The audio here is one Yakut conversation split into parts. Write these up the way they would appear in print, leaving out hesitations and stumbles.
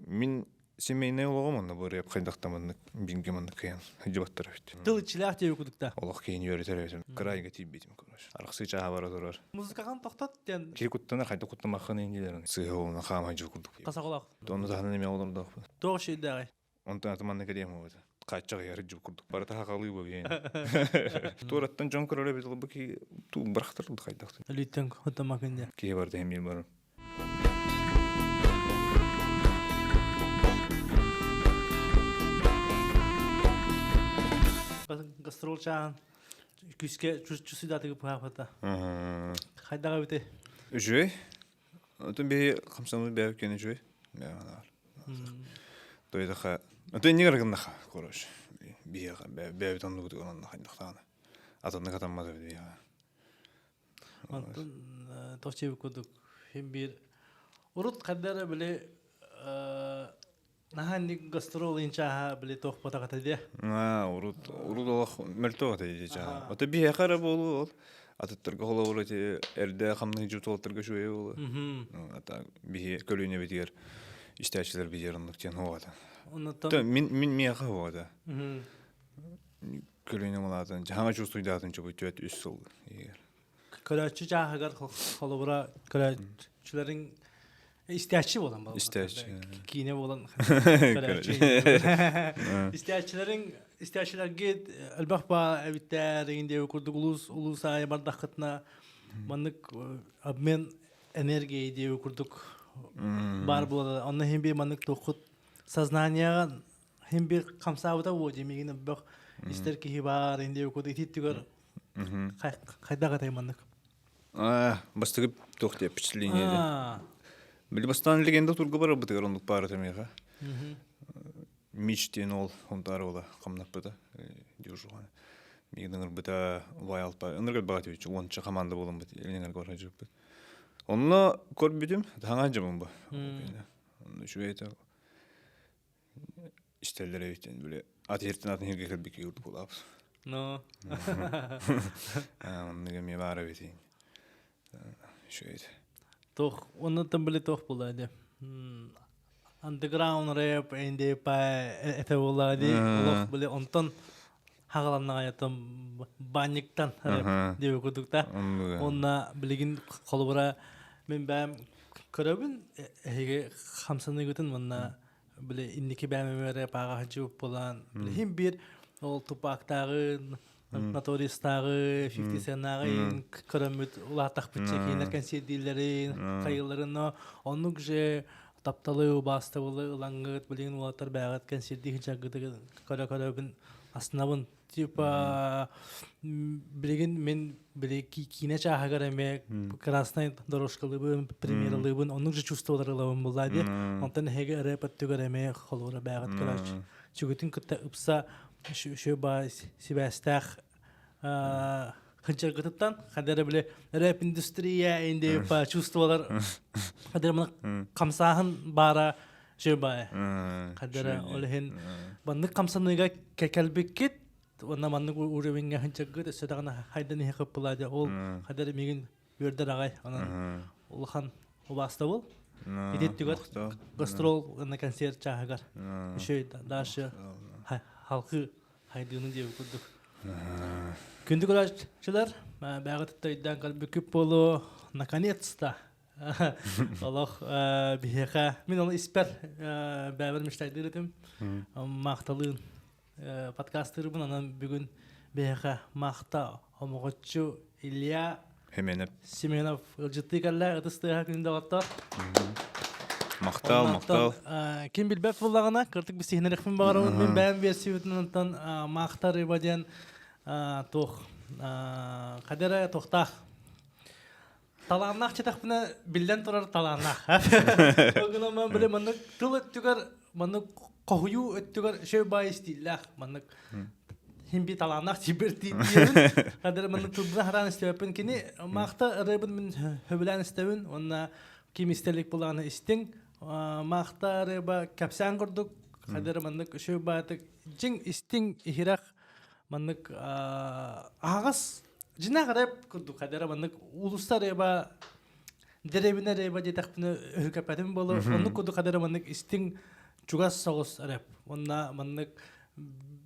Мин семейнай олоҕум онно бу рэп хайдахта маннык бинге маннык кыйан сылдьыбаттар эбит. Тыл иччилээх диэби кудукта. Олох киһини үөрэтэр эбитим. Кыра айга тиийбитим, короче. Арахсыы чааһа бара турар. Музыкаҕын тохтот диэн. Киһи куттанар, хайда куттамаххын индилер. Сыыһа уолуна хаама дьыл курдук. Хасаҕалаах. Онну таһынан эмиэ олордоохпун. Туох шейдээҕий? Онтон аты маннык эриэм буолбута. Хааччах ыйар дьыл курдук. Барыта хахалыы бу биһиэн. Туораттан дьон көрөр эбит бу киһи туу бырахтар хайдах. Өлүттэн куттамакын диэн. Киһи барыта хэмиир барым. Гастрол чааһын күүскэ чусуйдаатыгы пыһаапата. Хайдаҕа эбитий? Үчүгэй. Отон биһи хамсаммыт бэйэбит киэнэ үчүгэй. Тойдаха, отон иннигэр гыннаха, короче. Биһиэхэ бэйэбит оннубутугар онно хайдахтаҕына. Атыннык атаммат эбит биһиэхэ. Онтон тохчеб курдук хим биир урут хайда эрэ били наһаа инник гастрол инчааһа били туохпатах этэ диэ. Аа, урут урут олох мөлтөх этэ дии чааһа. Ото биһиэхэ эрэ буолуо ол. Атыттарга холобур ити эрдэ хамнаһы дьутуолтарга үчүгэй буолуо. Ата биһи көлүөнэбитигэр истээччилэр биһиэр оннук диэн хуоҕата. Оннуттан Мин мин миэхэ хуоҕата. Көлүөнэ улаатан, хаҥа чувствуйдаатын чубу түөт үс сыл иһигэр. Көрөөччү чааһыгар холобура көрөөччүлэриҥ истээччи буолан буолла. Истээччи. Киинэ буолан көрөөччү. Истээччилэриҥ истээччилэргит элбэх баа эбиттээр игин диэби курдук улуус улуус аайы бардаххытына маннык обмен энергией диэби курдук баар буолар. Онно иһин би маннык туоххут сознанияҕа Хин бир хамсаабыта буо дии миигин бөх истэр киһи баар инди куду ититтигэр хайдах этэй маннык Бастакы туох диэ впечатление Били бастаан легенда турга барарбытыгар оннук баар этэ миэхэ. Мич диэн ол онтаар уола хамнаппыта дежурҕа. Миигин ыҥырбыта убай алпа ыныргар баҕа уонча команда буоламмыт илиҥэргэ баран Онно көрбүтүм таҥа дьабым бу. Онно үчүгэй этэ. Истэллэр эбит били ат иһиртэн атын иһиргэ кэлбикки курдук буолаабыт. Ну. Оннук эмиэ баар эбит үчүгэй Туох оннуттан били туох буолла ди Underground рэп инди па это буолла ди олох били онтон хагаланнаҕайаттан банниктан рэп диэби курдук та онна билигин холобура мин бэйэм көрөбүн эһиги хамсаныгытын манна били инники бэйэм рэп ааҕа сылдьыбыт буолан билигин биир ол тупактааҕы Notorious-тааҕы, 50 Cent-нааҕы көрөммүт улаатахпытча кинилэр кэнсиэрдииллэрин, хайыыларын, но оннук же тапталы, убаастабылы ылаҥҥыт, билигин уолаттар бэйэҕит кэнсиэрдии сылдьаргытыгар көрө-көрөбүн астынабын. Типа билигин мин били киинэ чааһыгар эмиэ красной дорожкалыыбын, премьералыыбын, оннук же чувстволар ылабын булла дии. Онтон эһиги рэп өттүгэр эмиэ холобура бэйэҕит көрөөччү сүгүтүн кытта ыпса үчүгэй баа сибээстээх хынчаргытыттан хадара били рэп индустрия инде чувстволар хадара мына хамсааһын баара үчүгэй баа хадара ол иһин маннык хамсаныыга кэлбиккит уонна маннык уровеньҥа хынчаргыт өссө даҕаны хайдан иһэ кыппылаа дьэ ол хадара миигин үөрдэр аҕай онон улахан убаастабыл ити түгэр гастрол на концерт чааһыгар үчүгэй дальше халкы хайдыыны диэби курдук күндү көрөөччүлэр бэҕэтиттэ өйдөөн кэлбиккит буолуо наконец-то олох биһиэхэ мин ол испэр бэйэбэр мечтайдыыр этим маахталыын подкастырбын онон бүгүн биһиэхэ маахта омоҕоччу Илья Семенов Семенов ыалдьыттыы кэллэ ытыс тыаһа күн доҕоттор Махтал, махтал. Ким билбэт буоллаҕына, кырдык бисиһинэрэхпин баҕарабын. Мин бэйэм версиябытынан онтон Маахта рыба диэн туох хадера туохтаах талааннаах чытахпына биллэн турар талааннаах. Ол гынан баран били маннык тыл өттүгэр маннык хоһуйуу өттүгэр шөй баай стиллээх маннык хин би талааннаах тибер диэбин хадыр маннык тылбына хараан истибэппин кини маахта ырыабын мин хөбүлээн истэбин уонна ким истэлик булааны истиҥ маахта ырыаба кэпсээн курдук хадыр маннык шөй баатык дьиҥ истиҥ иһирэх маннык аһаҕас Дьинэх рэп курдук хадара маннык улуста рэба дэрэбинэ рэба диэтэхпинэ өһүкэппэтим боло оннук курдук хадара маннык истиҥ. чугас соҕус рэп. Уонна маннык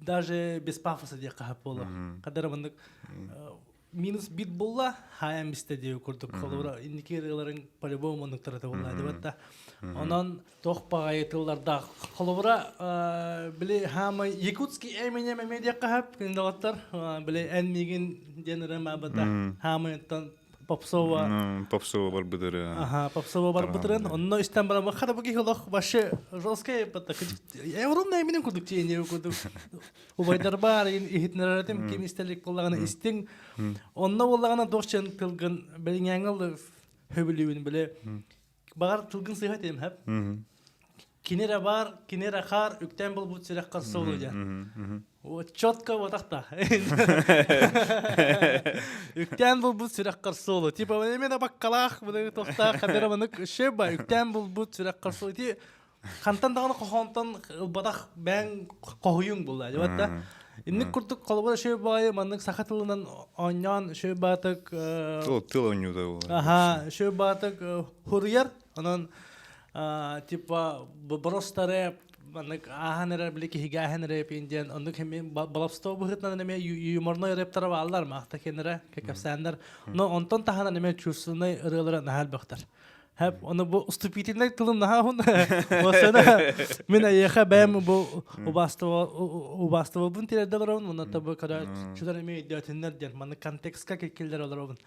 даже без пафоса диэххэ сөп буолуо. Хадара маннык минус бит булла, хаайан бистэ диэби курдук. Холобура, инники ырыаларыҥ по-любому оннуктар этэ буолла дебатта. Онон туох баҕайы тыллардаах. Холобура, били хаамай якутский Эминем эмиэ диэххэ сөп, күндалаттар. Били эн миигин диэн ырыам баабыта. Хаамайыттан попсова попсова барбытыры ага попсова барбытырын онно истэн баран хата бу киһи олох вообще жесткая ровно Эминем курдук тиэниэ курдук убайдар баар иһитинэрэтим ким истэлик буоллаҕына истиҥ онно буоллаҕына туох тылгын билиҥээҥил хөбүлүүбүн биле Баҕар тылгын сыыһа этиэм хэп. Кини эрэ баар, кини эрэ хаар, үктээн булбут сүрэххэр суолу диэн. Вот четко вот так. Үктээн булбут сүрэххэр суолу. Типа именно баккалаах, тохтаах, хадара манык шеба, үктээн булбут сүрэххэр суолу. Ти хантан даҕаны хохонтон ылбатах бэйэҥ хоһуйуҥ буолла. Дебатта. Инник курдук холобура шөбайы маннык саха тылынан оонньоон шөбатык тыл тыл оонньуута буолла. Аха, шөбатык хуруйар. Онон типа просто рэп маннык ааһан эрэр били киһигэ ааһан эрэ диэн оннук эми балапсто быһыытынан эмиэ юморной рэптара бааллар маахта кенере кэпсээннэр. Но онтон таһынан эмиэ чувственнай ырыалара наһаа элбэхтэр. Хэп, оны бу уступительнай тылым наһаа уһун. Осана мин эйиэхэ бэйэм бу убаастабылбын тиэрдэ олоробун, уонна бу кара чулар эмиэ өйдөөтүннэр диэн маннык контекстка киллэр олоробун.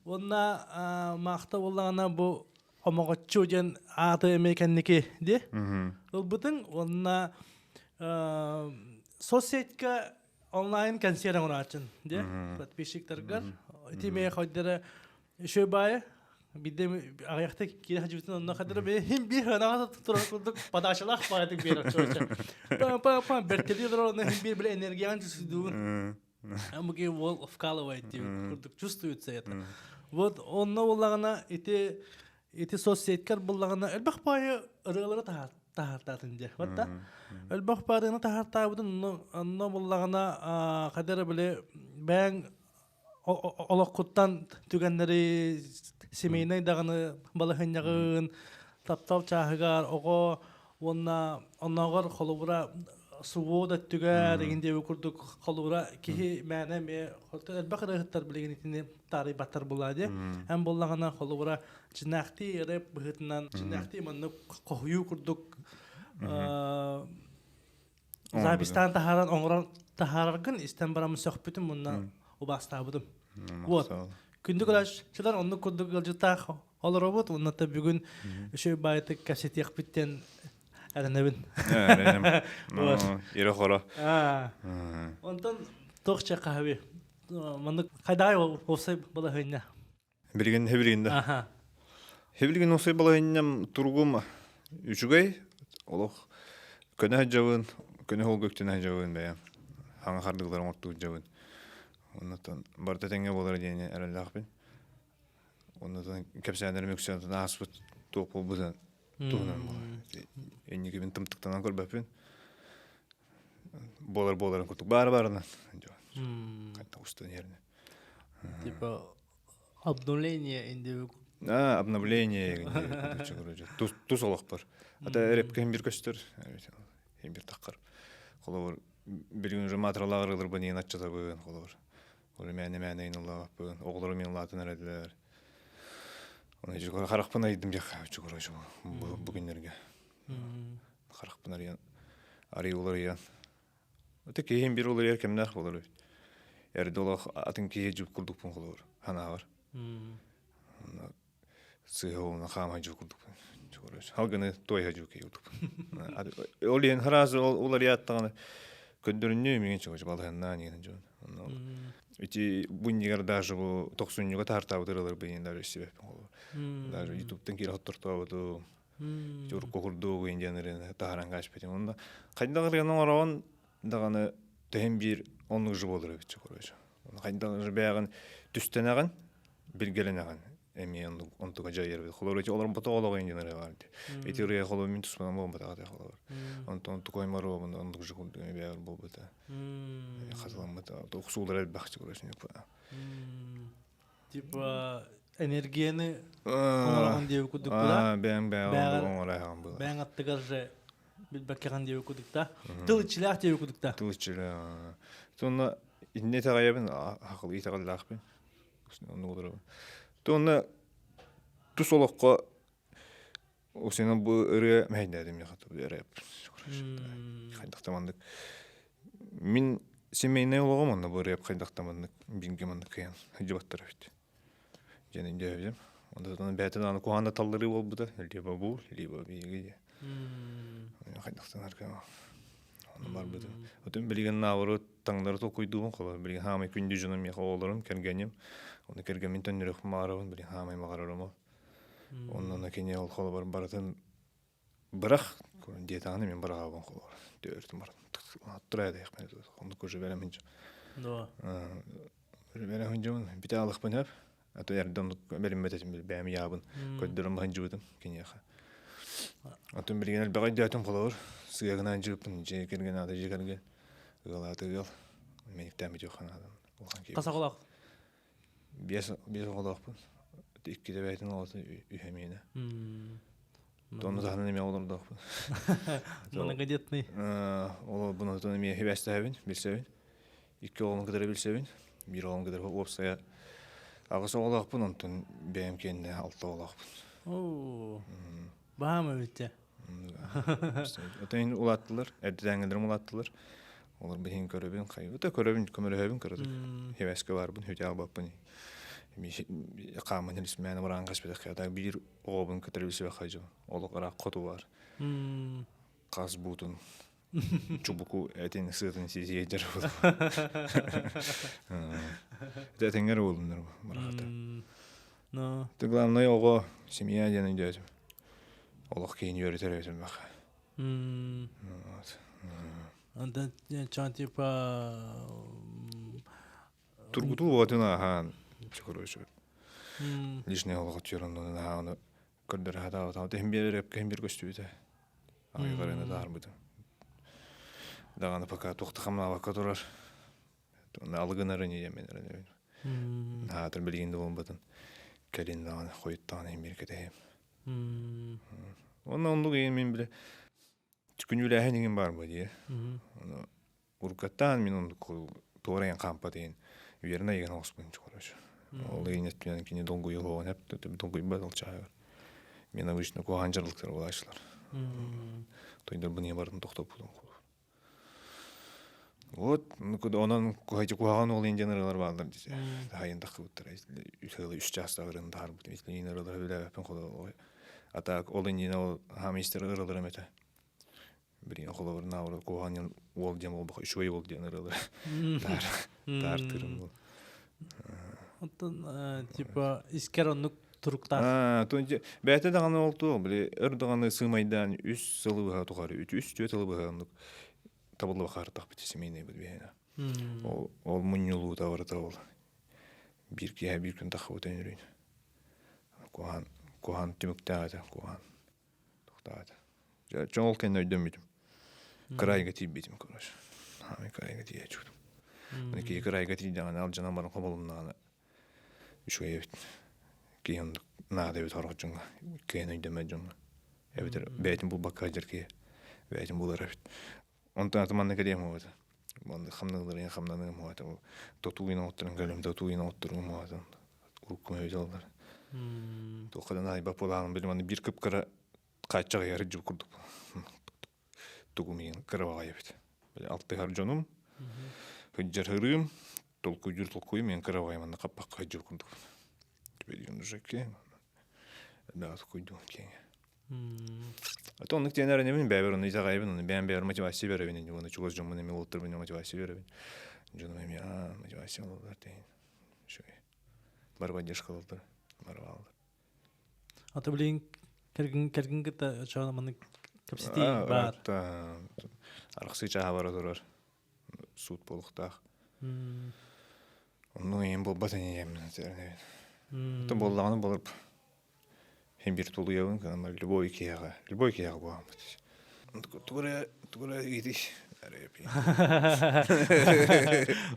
Уонна маахта буоллаҕына бу омоҕоччу диэн ааты эмиэ кэнники ди ылбытыҥ уонна соцсетька онлайн консерв оҥорааччын ди подписчиктаргар ити эмиэ хойдара Еще баайы бидде аҕыйахта киирэ сылдьыбытын онно хадара бэйэ хим биир ханаҕа турар курдук подачалаах баайытык биэрэр чуоча. Па па па бэркэлии олорор онно хим биир бile энергиян чувствуйдуун. Амуги уол вкалывает диэн курдук чувствуется это. Вот онно буллаҕына ити ити соцсетькар буллаҕына элбэх баайы ырыалары таһаартаатын дьэ. Вот да. Элбэх баарыны таһаартаабытын онно буллаҕына хадара бile бэйэҥ олоххуттан түгэннэри семейнай даҕаны балаһыанньаҕын таптал чааһыгар оҕо уонна оннооҕор холобура свобода өттүгэр игин диэби курдук холобура киһи мээнэ эмиэ элбэх ырыаһыттар билигин итини таарыйбаттар буолаа дии эн буоллаҕына холобура чыннаахтыы рэп быһыытынан чыннаахтыы маннык хоһуйуу курдук запистаан таһааран оҥорон таһаараргын истэн бараммын сөхпүтүм уонна убаастаабытым. Вот. Күндү көрөөччүлэр оннук курдук ыалдьыттаах олоробут уонна та бүгүн үчүгэй баайытык кэпсэтиэхпиттэн эрэнэбин. Ире хоро. Онтон туох чэ хаһаби? Маннык хайдаай уопсай балаһыанньа? Билигин хэбилигин да. Хэбилигин осой балаһынньам туругум үчүгэй, олох көнө сылдьабын, көнө холго үктэнэ сылдьабын бэйэм. Хаҥа хардыыларын оҥортуу сылдьабын. Оннуттан барыта тэҥҥэ буолар диэн эрэллээхпин. Оннуттан кэпсээннэрим үксүн ааспыт туох буолбутун туһунан буолар. Инникибин тымтыктанан көрбөппүн. Буолар буоларын курдук баары баарынан. Хайдах устан иһэринэ. Типа обновление инди А, обновление тус тус олохпор. Ата репке хим бир көстөр, хим бир таххар. Холобур билигин уже матралааҕар ылырбын иин аччатабын, холобур. Ол мээнэ мээнэ иин ыллаабаппын, оҕолорум иин ылаатын эрэдилэр. Оны чугура харахпын айдым диэххэ чугура бу күннэргэ. Харахпын арыйан, арый уларыйан Ити киһим бир уларыйар кэмнээх буолар эбит. Эрдэ олох атын киһи дьуп курдукпун холобур, ханаабар. Сыыһа уонна хаама дьуп курдукпун. Халгыны туойа дьуп киһи курдукпун. Ол иһин сразу уларыйааттаҕына көрдөрүннүү миҥин чугас балыһаннаа диэн дьон. Ити бу даже бу тохсунньуга таһартаабыт ырыаларбын иһин даже истибэппин холобур. Даже ютубтан киирэ хоттортообутум. Урукку курдук индиан таһааран кааспытым. Онно хайдах ырыаны оҥороҕун даҕаны төһөн биир оннук же буолар эбит короче. Хайдах же бэйэҕин түстэнэҕин, билгэлэнэҕин эмиэ онтуга дьайар эбит. Холобур, ити олорбото олоҕу индиан ырыа баар Ити ырыа холобур мин туспанан буолбатах этэ холобур. Онтон тукой моруобун оннук же курдук бэйэҕэр буолбута. Хатыламмыта. Уксуулар элбэх короче. Типа энергияны оҥороҕун диэби курдук була. Бэйэҥ бэйэҕин оҥорооһоҕун була. Бэйэҥ аттыгар же. Билбэккэҕин диэбит кудукта. Тыл иччилээх диэбит кудукта. Тыл иччилээх. Сонно инне итэҕэйэбин, хахыл итэҕэллээхпин. Оннук олоробун. Тонна тус олоххо Усена бу ырыа мэһэйдээтим миэхэ рэп. Хайдах да маннык мин семейнай олоҕум онно бу рэп хайдах да маннык бииргэ маннык кыйан сылдьыбаттар эбит. Дьэн өйдөөбүтүм. Онтон бэйэтэ даҕаны куһаҕан да талларыы буолбута. Либо бу, либо биһиги диye. Хайдахтан аркама. Онно барбытым. Отун билигин наоборот таҥнары толкуйдуубун холобур билигин хаамай күндү дьонум миэхэ оҕолорум, кэргэним. Оны кэргэммин төннөрүөхпүн баҕарабын, билигин хаамай баҕарарым ол. Онно кини ол холобур барытын бырах диэтэҕинэ мин быраҕабын холобур. Түөртүн барытын тура диэхпин оннук уже бэлэмин Да. Бэлэмин дьон бите алыхпын хөп. А то эрдэ оннук бэриммэт этим бэйэм яабын көрдөрөн баһын киниэхэ. Атын билигин элбэҕи өйдөөтүм холобур. Сыагынан жыыппын дьиэ кэргэн аата дьиэ кэргэн ыал аата ыал. Мэниктээн бүтүөх ханаадам. Улахан киһи. Хас оҕолоох? Биэс биэс оҕолоохпун. Иккитэ бэйэтин оҕото үһэ миэнэ. Онно таһынан эмиэ оҕолордоохпун. Многодетный. Ол бұны эмиэ хибээстэһэбин, билсэбин. Икки оҕолун кытары билсэбин. Биир оҕолун кытары уопсайа аҕыс оҕолоохпун, онтон бэйэм киэннэ алта оҕолоохпун. Оо. Баһаам эбит Отон улааттылар, эрдэтээҥҥилэрим улааттылар. Олор биһин көрөбүн, хайбыта көрөбүн, көмөлөһөбүн кыратык. Хебэскэ барбын, хүтэ албаппын. Хааман илисмээн бараан хаспытах ката биир оҕобун кытары билсибэх хайдьым. Олох ыраах хоту бар. Хас буутун чубуку этин сыатын сиэдэр Этиңер уолуннар барахата. Но. Ты главное оҕо семья диэн өйдөөтүм. Олох киһини үөрэтэр эбитим баха. Вот. Анда чан типа Тургутуу буотун ааһаан короче лишний олоҕо түөрэн аһааны көрдөрө сатаабатаҕым иһин биэрэр эпкэ иһин биир көстүбүтэ. Аҕыйах таарбытым. Даҕаны пока туохта хамнаабакка турар. Алыгынарын ийэмин эрэнэбин. Наһаатар билигин да буолбатын. Кэлин даҕаны хойуттаҕына иһин биир кэтэһиэм. Онно оннук иһин мин биле күнүүлээһин иҥин баар бу дии. Ону уруккаттаан мин оннук туора иһин хаампат иһин верно иһин оҕуспун короче. Ол иһин өттүнэн кини долгуйуоҕун эп долгуйбат ол чааһыгар. Мен обычно куһаҕан дьарылыктар буолааччылар. Тойдорбун ийэ барытын тохтоппутум. Вот, онон куһаҕан ол индиан ырыалар бааллар десе. Хайын таххыбыттара. Үс чаастаах ырыаны таһаарбыт. Итини ырыалары билээбэппин холобур. А так ол иннинэ ол хаамистер ырыаларым этэ. Билигин холобур наоборот куһаҕан уол диэн буолбаха үчүгэй уол диэн ырыалары таар таартыырым был. Оттон типа искер оннук туруктаах. Аа, бэйэтэ даҕаны ол туох, били өр даҕаны сыымайдаан үс сылы быһа тухары, үс түөрт сылы быһа оннук табыллыба хаартахпыт семейный бит биһиэнэ. Ол ол мунньулуута барыта ол биир киэһэ биир күн таххыбыт өнүрүүн. Куһаан куһаан түмүктээх этэ, куһаан тохтоох этэ. Дьэ, ол кэннэ өйдөммүтүм. Кырайга тиийбитим, короче. Хаамай кырайга тиийээччибитим. Аны киһи кырайга тиийдэҕинэ алдьанан баран хоболуннаҕына үчүгэй эбит. Киһи оннук наада эбит сорох дьоҥҥо, кыайан өйдөммөт дьоҥҥо. Эбэтэр бэйэтин булбакка сылдьар киһи бэйэтин булар эбит. Онтон аты манна кэлиэм уһуота. Манна хамныыларын хамнаныам уһуота. Тотуу иин оҕотторун кэлим, тотуу иин оҕотторум уһуота. Урукку өйдө олар. Туохха да наайбап буолаҕын били манна биир кып-кыра хааччах ыйар дьыл курдук тугум иһин кыра баҕайы эбит. Алтыһар дьонум, сылдьар ырыым, толкуйдуур толкуйум иһин кыра баҕайы манна хаппахха сылдьар курдук. Теперь уже киэҥ. Да, толкуйдуум киэҥ. А оннук диэн эрэнэбин, бэйэбэр ону итэҕэйэбин, ону бэйэм бэйэбэр мотивация берэбин, ини уонна чугас дьоммун эмиэ уолаттарбын мотивация берэбин. Дьонум эмиэ аа мотивация ылаллар диэн. Үчүгэй. Бары поддержка ылаллар, бары бааллар. Ата билигин кэргин кэргин кытта чоҕо маннык кэпсэтии баар. Арахсыы чааһа бара турар. Суут буолуохтаах. Оннук ийэм буолбат ийэм Оттон буоллаҕына буолар Хин бир тулуйабын кынамар любой киһиэхэ любой киһиэхэ буолааммыт. Тугу эрэ тугу эрэ иитий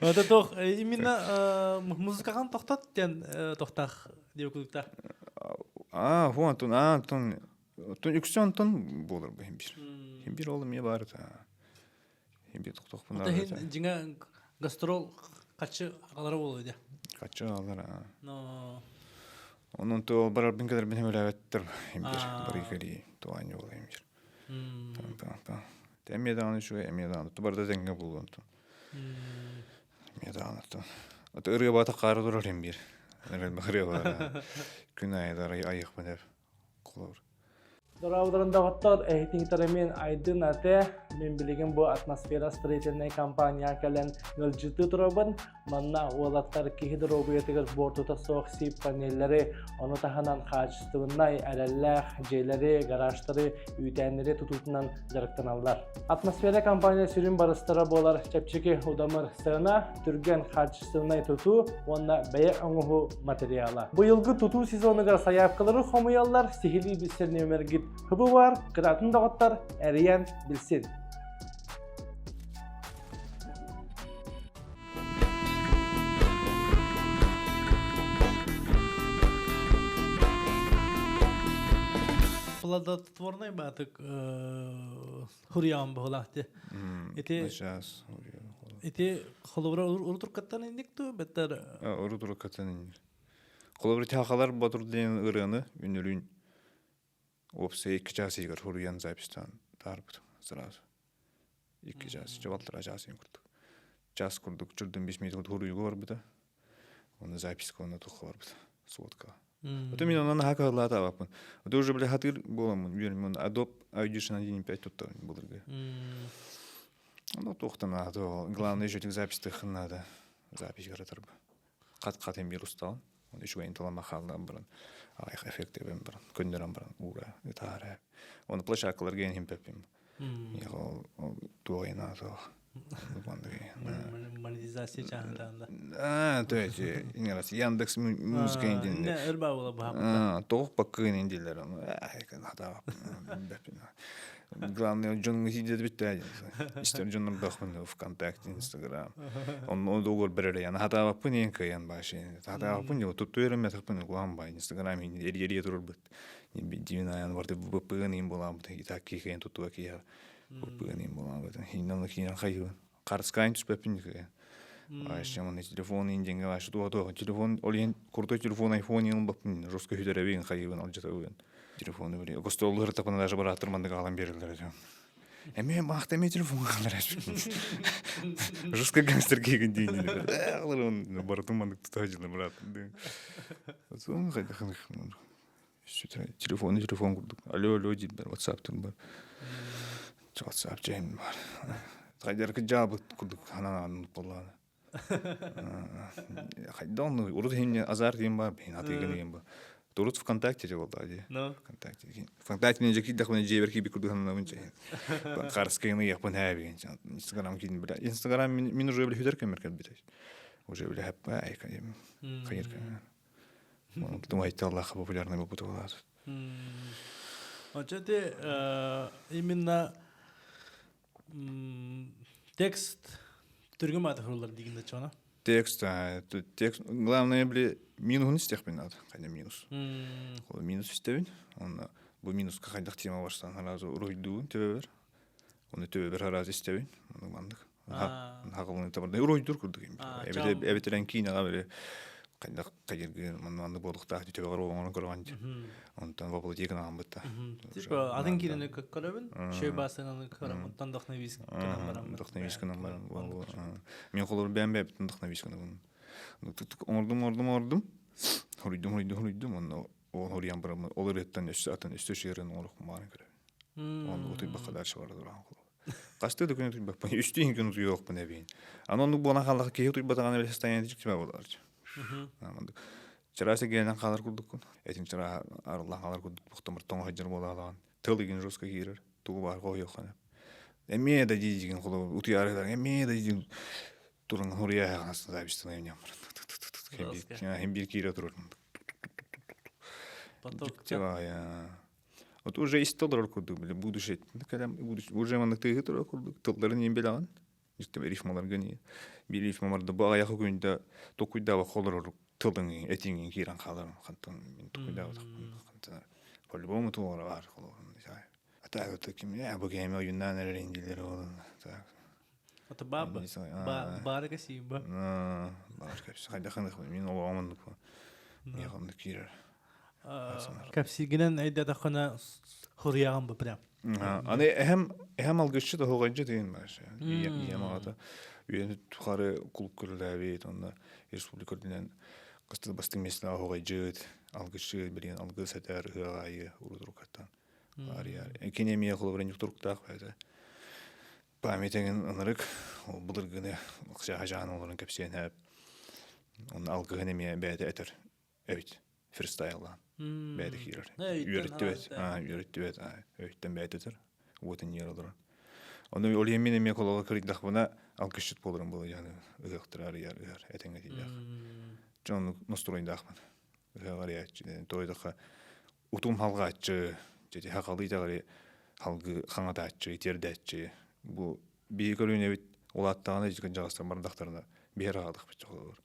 Это тох именно музыкаҕын тохтот диэн тохтаах диэбит курдуктаах. Аа, фу, Антон, аа, Антон, Антон үксэ Антон буолар бу хин бир. Хин бир ол эмиэ баар этэ. Хин бир тохтохпун Ата хин дьиҥэ гастрол хаччы аҕалара буолуо дии. Хаччы аҕалара. Но Онон то барарбын кэлэрбин хэмэлээбэттэр хин бир бары кэлии туаанньа буолар хин бир. Эмиэ даҕаны үчүгэй, эмиэ даҕаны барыта тэҥҥэ буолуо онтон. Эмиэ даҕаны Ото ырыа баата хаара турар хин бир. Ырыа баара. Күн аайы да айыахпын эр. Холобур. Дорооболорун доҕоттор, эһитиҥтэр мин Айдын Ате, мин билигин бу Атмосфера строительнай компания кэлэн ыалдьыттыы турабын. Манна уолаттар киһи доруобуйатыгар буортута суох сип панеллэри, ону таһынан хаачыстыбыннай, эрэллээх дьиэлэри, гаражтары, үүтээннэри тутуутунан дьарыктаналлар. Атмосфера компания сүрүн барыстара буолар чэпчэки удамыр сыана, түргэн хаачыстыбынай тутуу уонна бэйэ оҥоһуу материала. Быйылгы тутуу сезонугар сайаапкалары хомуйаллар, сиһилии билсэр нүөмэргит хыбы бар, кыраатын доҕоттор эрийэн билсин. Плодотворный баатык хуруйаан буолаах ти. Ити ити холобура урутуркаттан инник ту беттер урутуркаттан инник. Холобура тахалар ботур диэн ырыаны үнүрүн Уопсай икки чаас иһигэр суруйан записьтаан таарбытым сразу. Икки чаас, чабалтара чаас иһин курдук. Час курдук чурдун бес минут суруйууга барбыта. Оны записка онно тухха барбыта. Сводка. Это мен онон наһаа кыһаллаатаабаппын. Это уже бля хатыр буоламмын үөрмүн Adobe Audition 1.5 туттар былыргы. Ну туохтан надо, главное еще этих запись надо. Запись гаратарба. Хат-хат эмиэ устаҕын. Үчүгэйин талан хааллаан баран аҕыйах эффект эбэн баран көннөрөн баран уура ытаара. Оны площадкаларга иһин химпеппин. Ол туох наатох. Монетизация чааһында. А, то есть, ингерас Яндекс музыка индин. Ырба була баһа. Тоох баккын индилер оны. Главное, дьон сидит бүттэ. Истер дьоннор дахмын ВКонтакте, Инстаграм. Он договор берер яна хатаабаппын ең кыйан баши. Хатаабаппын жо тутту берем тахпын кулам ба Инстаграм ери турur бит. Дивина барды бпын им болам бит. И так кийген тутту кия. Бпын им болам бит. Хиннан хиннан хайы. Карскайн түспеппин кыйан. Вообще мон телефон инденге вообще туа туа телефон олен крутой телефон айфон ин баппын жестко хүдеребин хайыбын алжатабын. Телефону били гостоллар тапына даже бараттыр мандык алан берилер. Эме махта эме телефон калар. Жестко гангстер кийген дейин. Баратым мандык тутажылы брат. Сон хайда Телефон телефон курдук. Алло, алло дейт бар, WhatsApp бар. WhatsApp жайым бар. Хайдаркы жаабыт курдук ханан боллааны. Хайда онну урут хинне азар дейм бар, бин атыгын дейм бар. Урут ВКонтакте же болду ади. ВКонтакте. ВКонтакте мен жеки дахмын жебер ки бикурду ханан же. Карскайны япын хәби. Инстаграм кин била. Инстаграм мин уже били хүдер кемер бит. Уже били хәп ай кайым. Хайыр. Думаю, Аллах популярный был бутылат. Очо те именно текст түргүм аты хурулар дигинде чона. Текст, текст, главное, бли минус истехпин надо, кайда минус. Минус истебин, он бу минуска хайдах тема барсан харазы уруйдуун төбөбөр. Оны төбөбөр харазы истебин, оны мандык. Хагылны табарда уруйдур курдук эми. Эбетерен кийин ага бери хайдах кайыргы манны болуктаах төбөгөр оңорон көргөн. Онтон воплотигин аган бытта. Типа атын кирени көрөбүн, шөй басыңаны көрөм, онтон дохновис кынан барам. Дохновис кынан барам. Мен холор бэм бэп дохновис кынан. Оңордум, оңордум, оңордум. Хоруйдум, хоруйдум, хоруйдум. Онно ол хоруян барам. Ол ырыттан өссө атын өссө шерин оңорук маарын көрөбүн. Онну утуйбакка дальше бара туран холор. Касты да күнү утуйбакпын. Үстүн күн утуйуокпун эбин. Анан оннук буолан хааллаха киһи утуйбатаҕына били состояние тиктибэ буолар. Чараас эгиэнэн хаалар курдуккун. Этим чара арыллан хаалар курдук бухтамыр тоҥо сылдьар буолаалаҕын. Тыл игин жестко киирэр. Тугу баар хоһуйуоххун. Эмиэ да дии-дигин холобур утуйаары эмиэ да дии туран хуруйа записьтан эмнем хим бир киирэ турар. Вот уже исте олорор курдук били будущее уже маннык тыыһы турар курдук тылларын иин билэҕин рифмаларга не бир рифмаларда бу аҕыйах күндэ токуйдаабакка олорор тылыҥ этиҥин киирэн хаалар хантан мин токуйдаабатахпын хантан по-любому туора баар. Так, это ким, бу кеме ойуннаан эрэр индилер ол. Так. Ото баба. Баары касиба. Баар кэпси хайдахын мин олоҕум миэхэ оннук киирэр. Кэпсиигинэн өйдөтөххүнэ хуруйаҕын бу прям. Аны эһэм эһэм алгысчыт оһоҕойдьу деген бар. Ийэм аҕата үйэни тухары кулуп көрүлээбит, онно республика үрдүнэн кыстыл бастыҥ миэстэлээх оһоҕойдьыт, алгысчыт, билигин алгыс этэр ыһыах аайы урутурукаттан. Кини эмиэ холобура туруктаах бэйэтэ. Память эҥин ынырык, ол былыргыны жаан олорон кэпсиэн сөп. Онно алгыһын эмиэ бэйэтэ этэр эбит фристайлаан. Бэйэтэ киирэр. Үөрэттибэт, үөрэттибэт, өйтөн бэйэтэ этэр. Уотун ньиэр олорон. Ону ол иһин мин эмиэ колоҕо кырыйдахпына алгысчыт буоларым буолуо дьааны ыһыахтара арыйар ыһар этэҥҥэ тиийдэх. Дьон настроендаахпын. Ыһыах арыйааччы тойдохха утум халҕааччы, дьэ хахалыы итэҕэли халгы хаҥатааччы, тиэрдээччи. Бу биһи көлүөнэбит улааттаҕына дьаҕастар бардахтарына биһэр аҕалахпыт чохолор.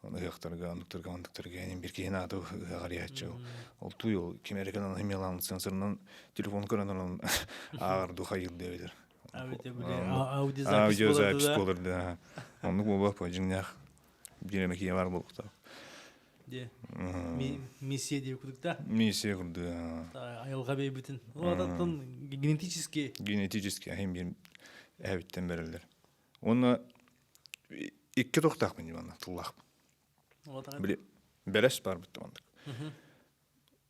Оны ыһыахтарга, оннуктарга, оннуктарга эн бир киһи наада ыһыах арыйааччы. Ол туй ол ким эрэ кэлэн химиялаан сенсорынан телефон көрөн олорон ааҕар духа йылды эбитер. Аудиозапись буолар да. Оннук буолбат дьиҥнээх биир эмэ киһи баар буолуохтаах. Де. Миссия диye курдук да. Миссия курдук. Айылҕа бэйбитин. Олататтан генетически. Генетически ахин бир эбиттен береллер. Уонна икки тохтаахпын дьыбанна тыллаахпын. Били бэлэс бар битте оннук.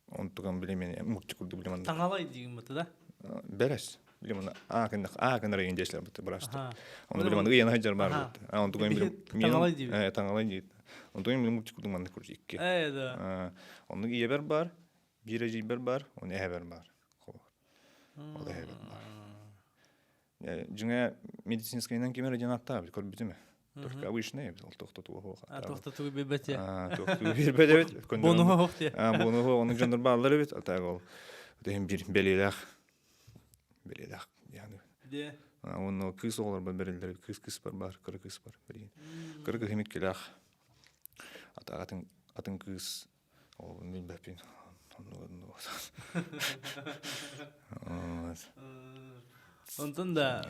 Онтуган били мен мурчу курдук били манна. Таҥалай дигин быты да? Бэлэс. Били манна аа кыннах аа кыннар еген десилер быты бырасты. Оны били манна ыйана хаджар бар быты. А онтуган били Таҥалай диибит. Э таҥалай диибит. Онтуган били мурчу курдук манна курдук икки. Э да. Оннук ийэбэр бар, биир эдьиийбэр бар, оны эһэбэр бар. Ол эһэбэр бар. Дьиҥэ медицинскайынан ким эрэ диэн аттаабыт көрбүтүм. Только обычный ол тохтотуга суох. Тохтотугу билбэт Тохтотугу билбэт эбит. Бонуһу суох дии. Бонуһу оннук дьоннор бааллар эбит. А так ол иһин бир бэлиэлээх бэлиэлээх яны. Де. Онно кыыс оҕолорбор бэриллэр кыыс кыыс бар бар кыра кыыс бар. Кыра кыыс иккилээх. Ата атын атын кыыс Ол билбэппин. Оннук Онтон да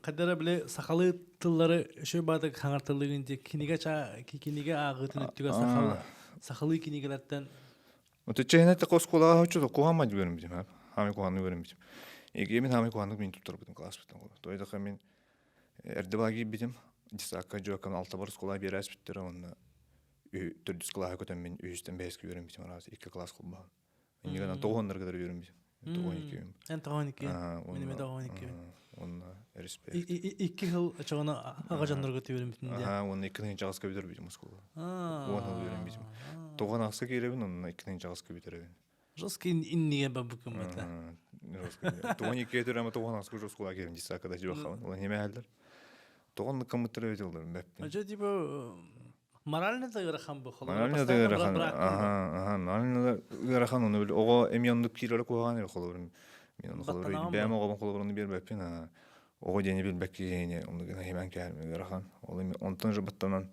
кадара биле сахалыы тыллары үчүгэй баатык хаҥартылыгын дии кинигэ кинигэ ааҕыытын өттүгэр сахалы сахалыы кинигэлэртэн Оту чэһинэ оскуолаҕа оччо куһаамай үөрэммитим хаамай куһааннык үөрэммитим. Эгиэмин хаамай куһааннык мин туттарбытым класспыттан. Тойдоха мин эрдэ баа киирбитим. Десакка дьуаккам алтабар оскуолаҕа биэрээспиттэрэ уонна төрдүс кылааһы көтөммүн үһүстэн бэһискэ үөрэммитим араас икки кылаас холбоон. Иннигэнэн тоҕуһаннарга да үөрэммитим. Тоҕуон икки. Эн тоҕуон икки. Мин эмиэ тоҕуон икки. Уонна респект. Икки сыл чоҕуна аҕа дьоннорго үөрэммитим дии. Аха, уонна икки тыһыынча аҕыска бүтэрбитим оскуола. Уон сыл үөрэммитим. Тоҕуон аҕыска киирэбин, онно икки тыһыынча аҕыска бүтэрэбин. Жестко инниге бабыкым это. Тоҕон икки төрөмө тоҕон аҕыска уже оскуола киирэн десакада жибахабын. Ол немээллер. Тоҕон ныккаммыттар эбит олор бэппин. Ача типа морально да ыарахан бу Морально да ыарахан. Аха, аха, морально да ыарахан оны бил оҕо эми оннук киирэрэ куһаҕан эби холобурун. Мен ону холобур бэйэм оҕобун холобурун биэрбэппин. Оҕо диэни билбэкки диэни оннук химэн кэһэрми ыарахан. Ол эми онтон же баттанан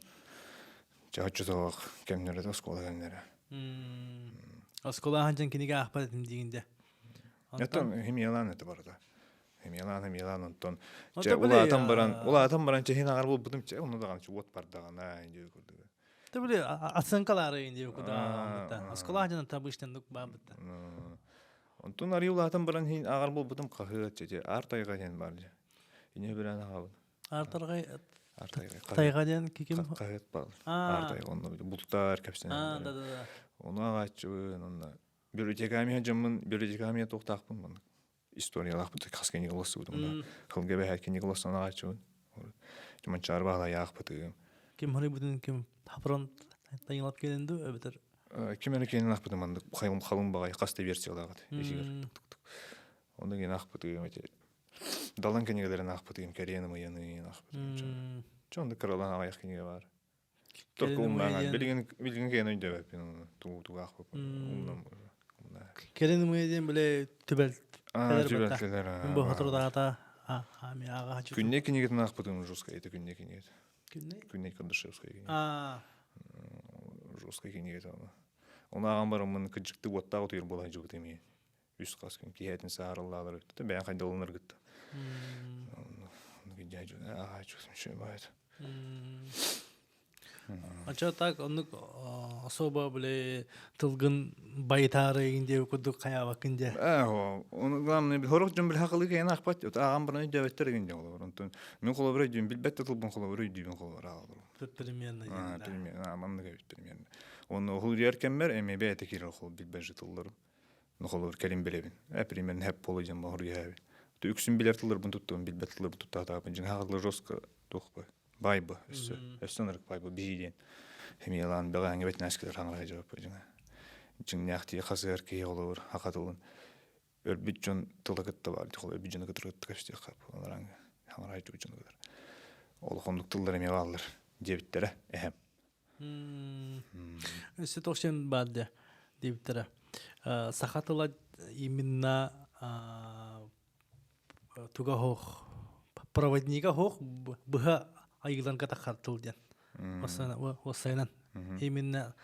чахчы тоҕох кэмнэрэ да оскуола кэмнэрэ. Оскуола аһан кинигэ аахпат этим диигин Оттон химиялаан это барыта. Химиялаан, химиялаан онтон чэ улаатан баран, улаатан баран чэһин аҕар буолбутум чэ онно даҕаны уот бардаҕына диye курдук. Ты били оценкалары диye курдук Оскуола аһан табыштан баабытта. Онтон арый улаатан баран хин аҕар буолбутум хаһыат чэ аар тайҕа диэн бар дьэ. Ине билэн аҕабын. Аар тарҕай Тайҕа диэн киким? Хаһыат баар. Аар тайҕа онно бултар кэпсэнэр. Аа, да, да, да. Ону аҕааччыбын, онно библиотекамия дьоммун библиотекамия туохтаахпын маннык историялаахпын хас кинигэ улассыбытым онно хылга бэһээт кинигэ улассан аҕааччыбын Манчаары баһылайаахпытым Ким ханыбытын ким хапыран тайылап келин ду эбэтэр ким эрэ киэнин аахпытым маннык халыҥ баҕайы хас да версиялаах этэ исигэр онно киэн аахпытым эти Далан кинигэлэрин аахпытым, Кэриэн ымыйаны аахпытым. Чэ, оннук кыралаан аҕыйах кинигэ баар. Только умнаан, билигин билигин кээн өйдөбөппүн оны тугу тугу аахпыппын. Умнам. Кэлин ымыйа диэн биле түбэл түбэлтэлэр. Бу хотордаата ами ааҕа Күнне кинигэтин аахпытым жесткая это күнне кинигет. Күнне? Күнне Кардашевская кинигэ. Жесткая кинигет оны. Оны ааҕан бараммын кыдьыкты уоттаах утуйар буолан дьыбыт эмиэ. Үс хас күн киһиэтин саарыллаалар өттө бэйэн хайдалынар гытта. Ача так оннук особо били тылгын байытаары игин диэби курдук хайаабаккын дьэ. Оны главное хорох дьон били хакылы кэйэн ахпат ааҕан баран өйдөөбөттөр игин дьэ олор. Онтон мин холобура өйдүүм билбэт да тылбын холобура өйдүүбүн холобура ааларым. Примерно диэн. Примерно маннык эбит примерно. Оны уһулуйар кэммэр эми бэйэтэ киирэр хол билбэт же тылларым. Холобур кэлин билэбин. Примерно хэп болу диэн боһуруйаабын. Үксүн билэр тылларбын туттубун, билбэт тылларбын туттаатаабын. Дьиҥ хаалла жестко туох байбы өссө өссө ынырык байбы биһи диэн химиялаан бэҕэһээҥҥи бэтинээскилэр хаҥалаһа дьыбаппы дьиҥэ дьиҥнээхтии хасыһар киһи холобур хаха тылын өлбүт дьон тыла кытта баар холобур өлбүт дьону кытары кытта көстүөххэ алараҥҥа хаҥалаһа дьону кытары олохоннук тыллар эмиэ бааллар диэбиттэрэ эһэм. Өссө тохсен баар дэ диэбиттэрэ саха тыла именно туга хоох проводнига хоох быһа айыыларга таххар тыл диэн уоссайынан именно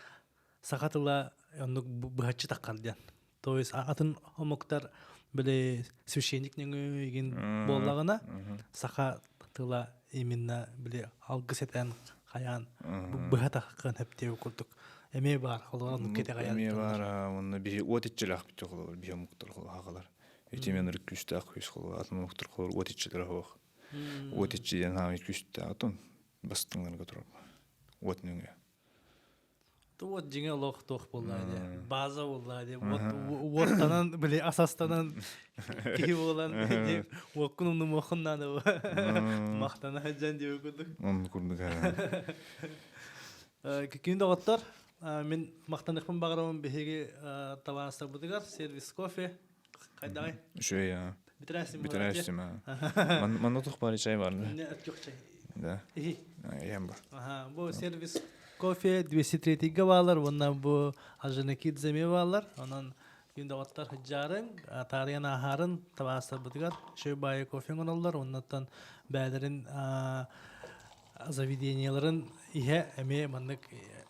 саха тыла оннук быһаччы таххар диэн то есть атын омуктар били священник нөҥүө игин буоллаҕына саха тыла именно били алгыс этэн хайаан быһа таххан хэптиэбит курдук эмиэ баар холобур оннук кэтэҕэ эмиэ баар уонна биһи уот иччилээхпит холобур биһи омуктар хахалар Ити мен ырык күүстээх күүс холобур атын омуктар холобур уот иччилэрэ суох. Уот иччи диэн хаамый күүстээх отун бастыҥнарга турар. Уот нөҥүө. Уот дьиҥэ олох туох буолла дии. База буолла дии. Уот уоттанан били асастанан киһи буолан уоккун умнумуоххун наада махтана сылдьан диэбит курдук. Оннук курдук. Күн доҕоттор, мин махтаныахпын баҕарабын биһиги табаарыстарбытыгар сервис кофе Хайдаҕай? Үчүгэй аа. Бүтэрээсим Бүтэрээсим аа. Манна туох баар чай бар да? Не өттүк чай. Да. Ихи. Иһэн бар. Аха, бу сервис кофе 203-ге баалар, уонна бу Ажанакидзе баалар. Онон күн доҕоттор сыдьаарын, таарыйан ааһаарын табаастарбытыгар шөй баайы кофе оҥороллор, оннуттан бээлэрин заведениеларын иһэ эмиэ маннык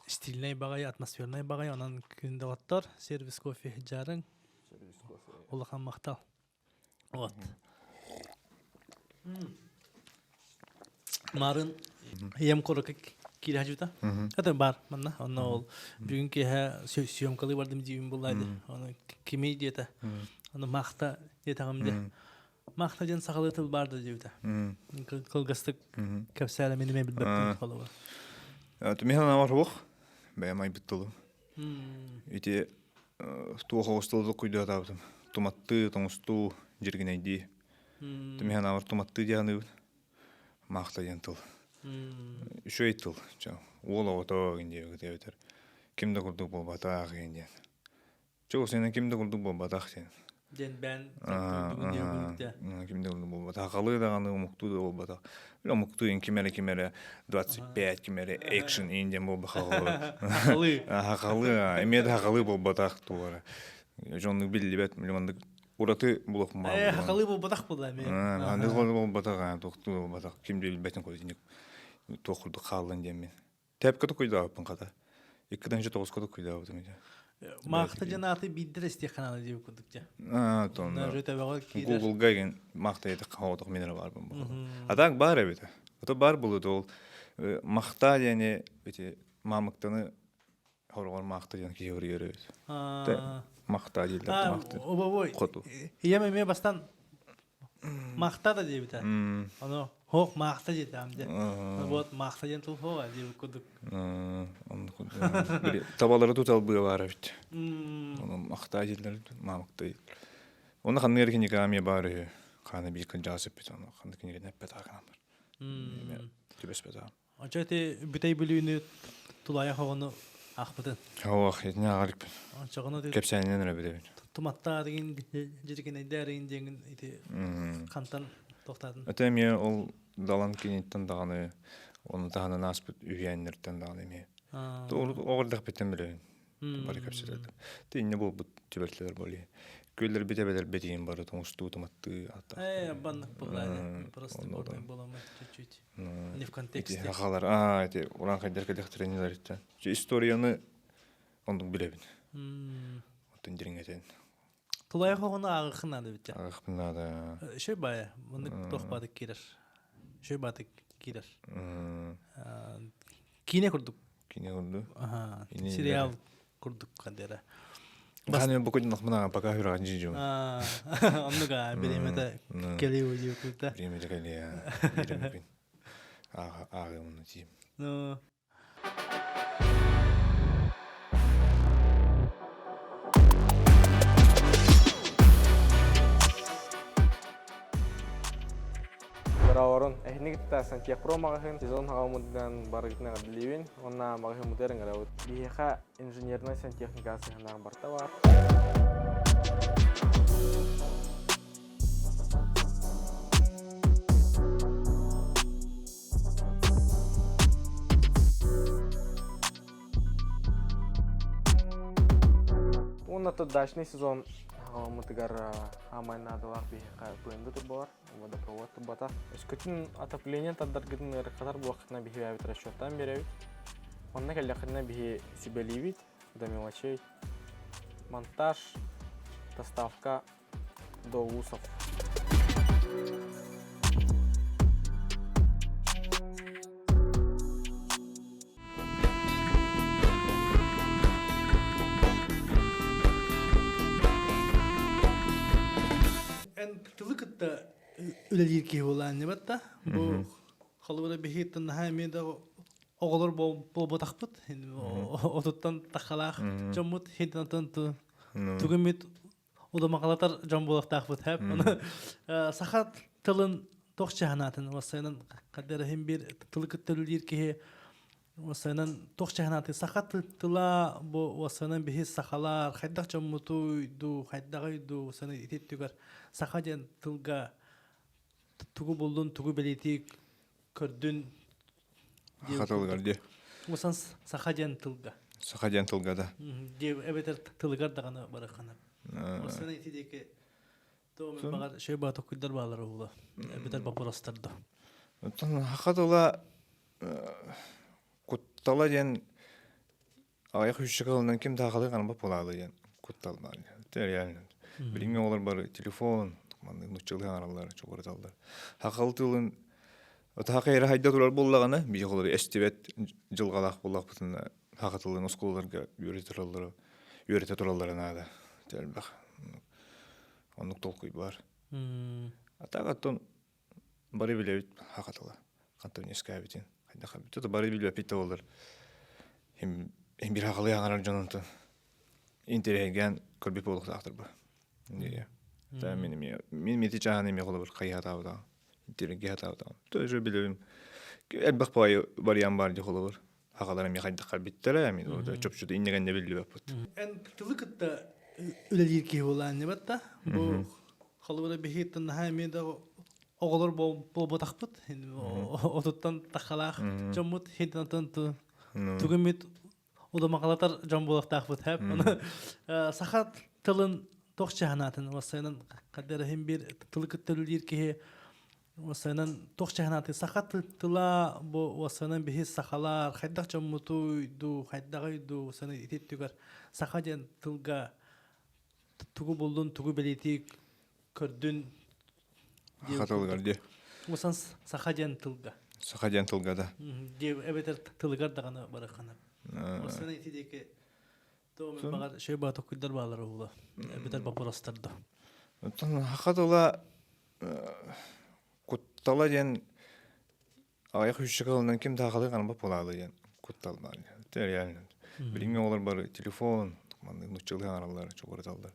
стильнэй баҕайы, атмосфернай баҕайы, онон күн доҕоттор сервис кофе сыдьаарын Улахан махтал. Вот. Марын ийэм курукка киирэ сылдьыбыта. Это бар манна. Онно ол бүгүн киэһэ съемкалыы бардым диибин буллаады. Ону кимий диэтэ. Ону махта диэтэҕим де. Махта диэн сахалыы тыл бар да диэбитэ. Кылгастык кэпсээлэ мин эмиэ билбэппин холобур. Мин санаабар суох. Бэйэм айбыт тылым. Ити туох оҕус тылы куйдаатаабытым. Туматтыы, тоҥустуу, дьиргинэйдии. Мин санаабар туматтыы диэн аныыбын. Маахта диэн тыл. Үчүгэй тыл. Уол оҕото диэн эбэтэр ким да курдук буолбатах диэн. Чугасынан ким да курдук буолбатах диэн. Диэн бээн Ким да курдук буолбатах. Хахалыы даҕаны омуктуу да буолбатах. Омуктуу ин ким эрэ ким эрэ 25 ким эрэ экшн ин диэн буолбатах. Хахалыы. Хахалыы. Эмиэ да хахалыы буолбатах туора. Дьоннук биллибэт маннык ураты булуох Э, хахалыы буолбатах буолла эмиэ. Маннык буолбатах, туохтуу буолбатах. Ким да билбэтин курдук туох курдук хааллын диэммин. Тэпкэ тукуйдаабыппын хата. 2 9-ка тукуйдаабытым ити. Маахта дьон ааты биирдэ истиэххэ наада диэбит курдук дьэ. Аа, тонна. Google-га ген маахта етек хаотох минер бар бу. А так бар эбит. Ото бар булу ол махта диэни ити мамыктаны хорогор маахта диэн киһи өрүөр эбит. Махта дииллэр махта. Обобой. Хоту. Ийэм эмиэ бастан Махта да диэбитэ. Ону хоох маахта диэтэҕим дьэ. Вот маахта диэн тыл хоох диэбит курдук. Табалары туталбыа баар эбит. Ону махта дииллэр, маамыкта дииллэр. Оны ханнык эрэ кинигэ эмиэ баар үһү. Хаана биир кырдьаҕас эппит, ону ханнык кинигэни эппэтэх гынан бар. Түбэспэтэх. Очо ити бүтэй бүлүүнү тулайах оҕону аахпытын. Оох, итини ааҕарыкпын. Очоҕону Кэпсээнинэн эрэ бүтэбин. туматтаа дигин дьирикинэйдээ дигин диэҥин ити хантан тохтаатын. Это эмиэ ол далан киниттэн даҕаны ону таһынан ааспыт үһүйээннэртэн даҕаны эмиэ. Оҕордохпиттэн билэбин. Бары кэпсэтэллэр. Ти инньэ буолбут түбэлтэлэр буолуо. Күөллэрбит эбэлэрбит иһин бары тоҥустуу туматтыы ата. Э, баннык буолла. Просто буоламмат чуть-чуть. Не в контексте. Хахалар, аа, эти уран-хайдар кэлэхтэринилэриттэн. Историяны оннук билэбин. Оттон дириҥэтэн. Тулайах оҕону ааҕыаххын наада эбит. Ааҕыахпын наада. Шөй баайа, маннык туох баатык киирэр. Шөй баатык киирэр. Киинэ курдук. Киинэ курдук. Сериал курдук кадера. Ханы бу күн мына пока хүраган жижу. Оннуга биремете кели уйу курда. Биремете кели. Биремепин. Ага, ага, муну тиим. Ну, Браворун эһини кытта Сантехпро маҕаһыын сезон хаҕаммытынан барыгытын эҕэрдэлиибин уонна маҕаһыыммытыгар ыҥырабыт. Биһиэхэ инженернай сантехника сыһыаннаах барыта баар. Уонна то дачный сезон хаҕаламмытыгар хаамай наадалаах биһиэхэ ПНД турбалар, водопровод турбата. Өскөтүн отопление тардаргытын ыарырҕатар буоллаххытына биһи бэйэбит расчеттаан биэрэбит. Онно кэллэххитинэ биһи сүбэлиибит до мелочей. Монтаж, доставка Доусов. Эн тылы кытта үлэлиир киһи буолаан да бу холобура биһиттэн наһаа эмиэ да оҕолор буолбатахпыт отуттан тахалаах дьоммут хинтан тугуммит удамаҕалатар дьон буолуохтаахпыт хэп ону саха тылын туох чаһанаатын уоссайынан хаддараһын биир тылы кытта үлэлиир киһи уоссайынан туох чаһанааты саха тыла бу уоссайынан биһи сахалар хайдах дьоммутуй дуу хайдаҕый дуу уоссайынан ити өттүгэр саха диэн тылга тугу буллун тугу бэлиэтии көрдүн Саха тылыгар дии. Усан саха диэн тылга. Саха диэн тылга да. Дии эбэтэр тылыгар даҕаны барахана. Усан ити диэки то баҕар шөй баа токуйдар баалар ула. Эбэтэр боппуруостар да. Оттон саха тыла куттала диэн аҕыйах үс ылынан ким да сахалыы хараммат буолаалы диэн куттал баар. Реально. Билиҥҥи оҕолор бары телефон, маннык нуччалыы аҥараллар, чугураталлар. Сахал тылын саха эрэ хайда турар буоллаҕына, биһиги оҕолору эстибэт дьылҕалаах буоллахпытына, саха тылын оскуолаларга үөрэтэ тураллара, үөрэтэ тураллара наада. Элбэх. Оннук толкуй баар. А так оттон бары билэбит саха тыла хантан үөскээбитин хайдах эбит бары билбэппит да буоллар им бир хаҕалыы аҥарар дьонунтан интэриэһиргээн көрбүт буолуохтаахтар бу мин эмиэ мин мити чааһын эмиэ холобур хайыһатаабытаҕым интэриэһиргэһатаабытаҕым то уже билэбим элбэх баҕайы вариант баар дии холобур хаҕалар эмиэ хайдах харбиттара мин чопчута иннигэннэ биллибэппит эн тылы кытта үлэлиир киһи буолаан да бу холобура биһиттэн наһаа эмиэ да оҕолор буолбатахпыт отуттан тахалаах дьоммут хинтан тугуммит удамаҕалатар дьон буолуохтаахпыт хэп саха тылын туох чаһанаатын уоссайынан хаддараһын биир тылы кытта үлэлиир киһи уоссайынан туох чаһанааты саха тыла бу уоссайынан биһи сахалар хайдах дьоммутуй дуу хайдаҕый дуу уоссайынан ити өттүгэр саха диэн тылга тугу буллун тугу бэлиэтии көрдүн Саха тылыгар дии. Усан саха диэн тылга. Саха диэн тылга да. Дии эбэтэр тылыгар даҕаны барахана. Усан ити диэки баҕар шөй баа токуйдар баалар ула. Эбэтэр боппуруостар да. Оттон саха тыла куттала диэн аҕыйах үс ылынан ким да сахалыы хараммат буолаалы диэн куттал баар. Реально. Билиҥҥи оҕолор бары телефон, маннык нуччалыы аҥараллар, чугураталлар.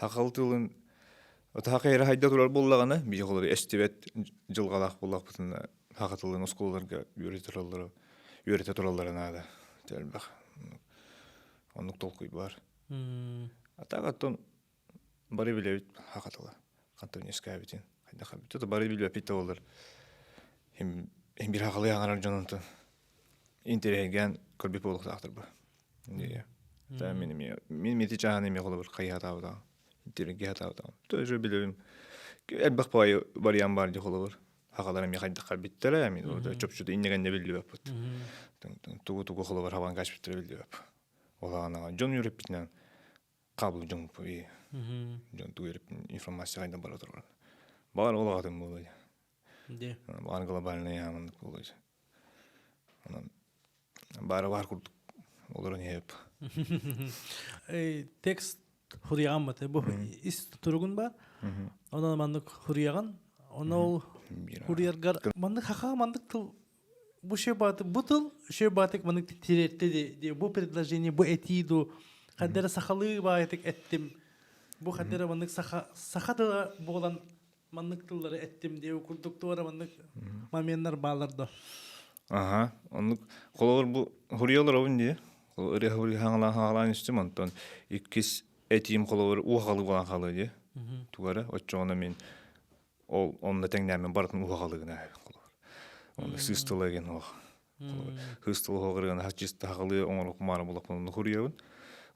Сахал тылын саха эрэ хайда турар буоллаҕына, биһиги оҕолору эстибэт дьылҕалаах буоллахпытына, саха тылын оскуолаларга үөрэтэ тураллара, үөрэтэ тураллара наада. Элбэх. Оннук толкуй баар. А так оттон бары билэбит саха тыла хантан үөскээбитин хайдах эбит бары билбэппит да буоллар им бир хаҕалыы аҥарар дьонунтан интэриэһиргээн көрбүт буолуохтаахтар бу мин эмиэ мин мити чааһын эмиэ холобур хайыһатаабытаҕым интэриэһиргэһатаабытаҕым то уже билэбим элбэх баҕайы вариант баар дии холобур сахалар эмиэ хайдах харбиттара мин чопчута иннигэннэ биллибэппит тугу тугу холобур хабан каачпыттара биллибэп ол аҕанаҕа дьон үөрэппитинэн хаабыл дьон. Дьон тугу информация хайда бара турар. Баар ол атын буолуо. Баар глобальный ааманнык буолуо. Онон баара баар курдук олорон иһэп. Текст хуруйаҕан бата бу ис туругун бар. Онон маннык хуруйаҕын. Оны ол хуруйаргар маннык хаха маннык тыл бу шөбаты бу тыл шөбатык маннык тириэртэ ди бу предложение бу этии ду хаддара сахалыы баайтык эттим бу хаддара маннык саха саха тыла буолан маннык тыллары эттим диэ курдук туора маннык моменнар баалар да Аха, оннук холобур бу хуруйа олоробун дии. Ырыа хуруй хаҥалаан хаҥалаан истим онтон иккис этиим холобур уохалыы буолан хаалыа дии. Тугара оччоҕуна мин ол онно тэҥнээммин барытын уһаҕалыгына холобур. Онно сыыс тыла диэн ох. Хыыс тыла уһаҕырыгына чисто хаҕалыы оҥорук маара булаппын онно хуруйабын.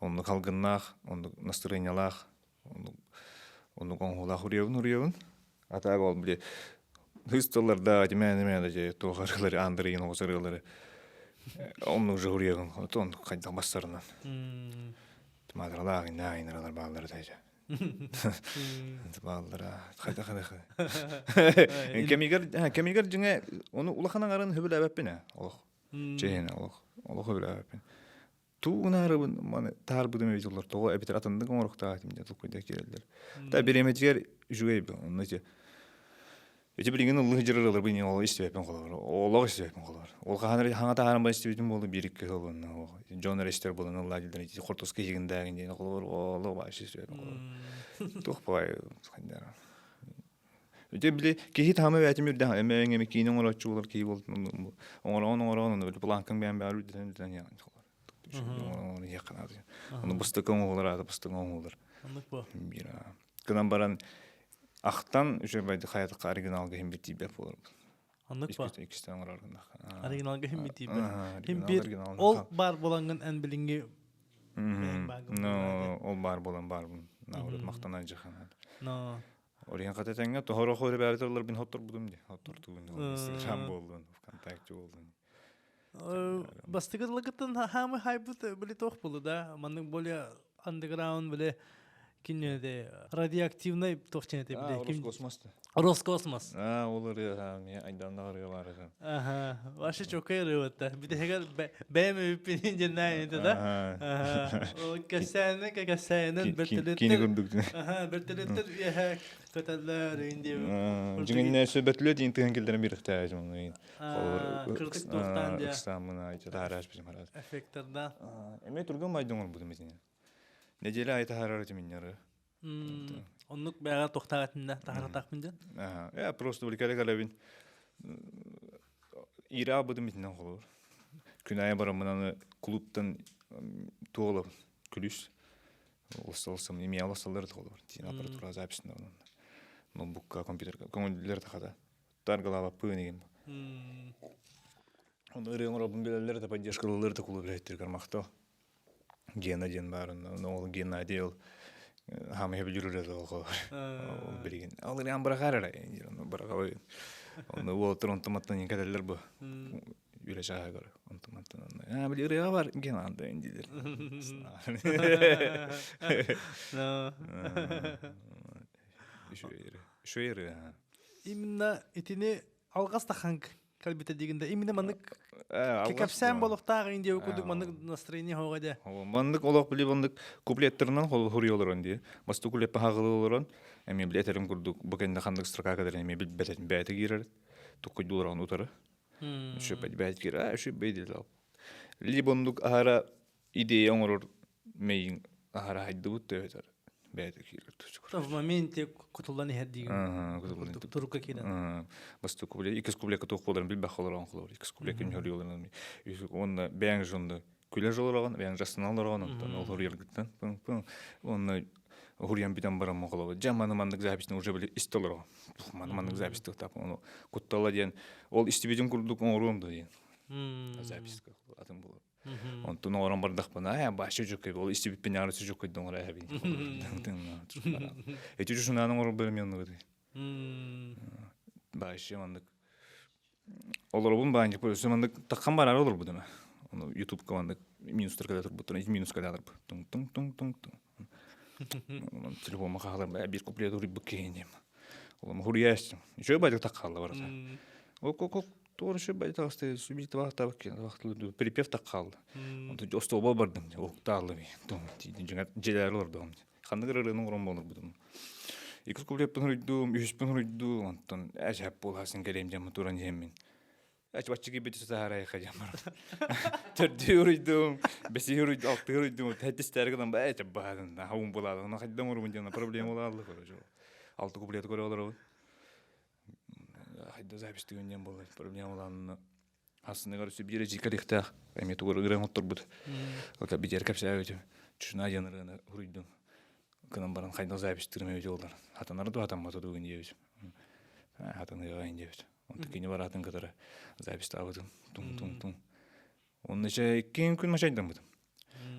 Оннук халгыннаах, оннук настырыанньалаах, оннук оннук оҥоһуулаах хуруйабын хуруйабын. А так ол били хыыс тылларда тимээн эмээн же туох арыылары Андрейин оҕус арыылары оннук же хуруйабын. Отон хайдах бастарынан. Тимадралаах иннаа инаралар бааллар тайжа. Бааллара хайда хайда Кэмигэр кэмигэр дьиҥэ ону улахан аҥарын хөбүлээбэппин ээ олох. Чэһин олох олох хөбүлээбэппин. Туугунаарыбын маны таарбытым эбит олор тоҕо эбэтэр атыннык оҥоруохтаах этим диэн толкуйда киирэллэр. Та бириэмэтигэр үчүгэй бу онно ити Ити билигин ыллыы сылдьар ырыаларбын ол истибэппин холобур. Олох истибэппин холобур. Ол хаһан эрэ хаҥа таһааран ба истибитим буолла биир-икки сыл буолла. Дьон эрэ истэр буолан ыллаа дииллэр ити хортуска иһигиндаагин диэн холобур олох вообще истибэппин холобур. Туох баҕайы хайдара. Ити били киһи таһыма бээтим үрдээх эмэ эми киинэ оҥорооччу буолар киһи буолтун оҥороон оҥороон ону били планкаҥ бэйэм бэҕэр үрдэтэн үрдэтэн иһэҕин холобур. Оҥороон иһиэххэ наада. Ону бастакы оҥоһулар аата бастакы оҥоһулар. Оннук бу. Биир гынан баран ахтан үчүгэй хайатыкка оригиналга иһин тиийбэт буоларбын. Оннук ба. Иккистээн оҥорор гыннахха. Оригиналга иһин тиийбэт. Хим бир ол баар буолаҥҥын эн билиҥҥи Но ол баар буолан баарбын. Наоборот махтанан дьаханан. Но Ориен хата тэҥҥэ тоһоро хойру бэбитерлар бин хоттурбутум ди. Хоттуртубун. Инстаграм буоллун, ВКонтакте буоллун. Бастакы тылыгыттан хаамы хайбыт били туох булу да маннык более андеграунд били кинеде радиоактивный туох ченете били ким Роскосмос Роскосмос А ол ырыа айданна ырыа бар экен. Аха вообще чокой ырыа битегер бэм үппин деннай да Аха ол кэсээнэ кэсээнэн бертелеттер Кини курдук. Аха бертелеттер үөһэ көтөллөр инди. Дьиҥиннэ сөбөтлө диин тыһын киллэрэн бириктээ Кырдык туохтаан дия. Ыксааммын айча таараш бисим арас. Эффекторда. Эме турган байдың олбудум итине. Неделя ай тахарар этим Оннук бэҕэ тохтаах этиннэ тахаратаахпын дьэн. Я просто биликале калабин Ира быдым итинен холор. Күн айы барамын аны клубтан туолабын күлүс. Олсалсам имя аласалар холор. Тин аппаратура записында ноутбукка компьютерга көңүллэр тахата. Таргалаабаппын игин. Оны ырыа оҥоробун билэллэр да поддержкалыыллар да кулу билэһиттэргэр махтал. Гена диэн баарын, ол Геннадий ол хаамыһа бүдүрүрэ ол билигин. Ол ырыам бырахаар эрэ, бырахабын. Оны уолаттар онтуматтан кэтэллэр бу. Үлэ чааһыгар онтуматтан. Аа, били ырыаҕа бар Геннадий диилэр. Үчүгэй ырыа. Именно итини алҕас таханг кэлбитэ дигинде именно маннык кэпсээн болохтаах индия курдук маннык настроение хоҕа де. Маннык олох били маннык куплеттерынан хоруй олорон дии. Басту куплет пахагылы олорон эми били этерим курдук бу кэннэ ханнык строка кэлэрин эми билбэтин бэйэтэ киирэр туккуйдууларан утары. Үшөппөт бэйэт киирэр а үшөп бэйдил. Либо оннук аһара идея оҥорор мэйиҥ аһара хайдыбыт төһөтөр бэйэтэ киирэр туочугар. В моменте кутуллан иһэр диигин. Турукка киирэн. Бастакы куплет, иккис куплекка туох буоларын билбэх олорон холобур. Иккис куплекка ньөрүй олорон. Уонна бэйэҥ жонду күлэ жолороҕун, бэйэҥ жастынан олороҕун, онтон ол хоруйаргыттан пың-пың. Уонна хуруйан бүтэн баран холобур. Дьэ маны маннык записьны уже били истэ олороҕун. Маны маннык запись тахтап ону куттала диэн ол истибитин курдук оҥоруом да диэн. Записка атын буолар. Онтон оҥорон бардахпына, ээ, бааччы үчүккэй ол истибиппин аары сүчүккөйдөн оҥоро эһэбин. Эти үчүнаан оҥорор бөлөм оннугуты. Бааччы маннык олоробун баанньык өссө маннык таххан бараары олорбутум. Ону ютубка маннык минустар кэлэ турбуттар, минус кэлэ турбут. Туҥ туҥ туҥ туҥ туҥ. Телефома хаалар биир куплет уруйбут киһи дием. Олом хуруйаастым. Үчүгэй бадык так хаалла барыта. Ол туор үчүгэй бадык таҕыста сүбит табах киһи припев так хаалла. Онтон остуолба бардым. Уһуктааллым. Дьиэлэр олордум. Ханнык ырыаны оҥорон буоларбытым. Иккис куплеппын суруйдум, үһүспүн суруйдум, онтон эжэп буоласын кэлиэм дьаммын туран иһэммин. Эч баччы киирбити сатаарайха дьаммар. Төрдүү уруйдум, бэсиһи уруйдум, алтыһы уруйдум, тэттистэри гынан ба эчэ баһадын, хаун буолаадын, хайдам урубун диэн проблема буолааллы короче. Алты куплеты көрө олоробун. Хайда запись түгэн диэн буолла, проблема буолаанна. Ассыныгар өссө биир эдьиий кэлиэхтээх, эмиэ тугу ырыан отторбут. Ота битиэр кэпсээбитим. Чучунаа диэн ырыаны уруйдум. Гынан баран хайдах запись тырым эбит олар. Хатанар ду хатаммата дугун диэбит. Хатаныаҕа диэбит. Онто кини бараатын кытары записьтаабытым. Тум-тум-тум. Онно чэ иккин күн мачайдаммытым.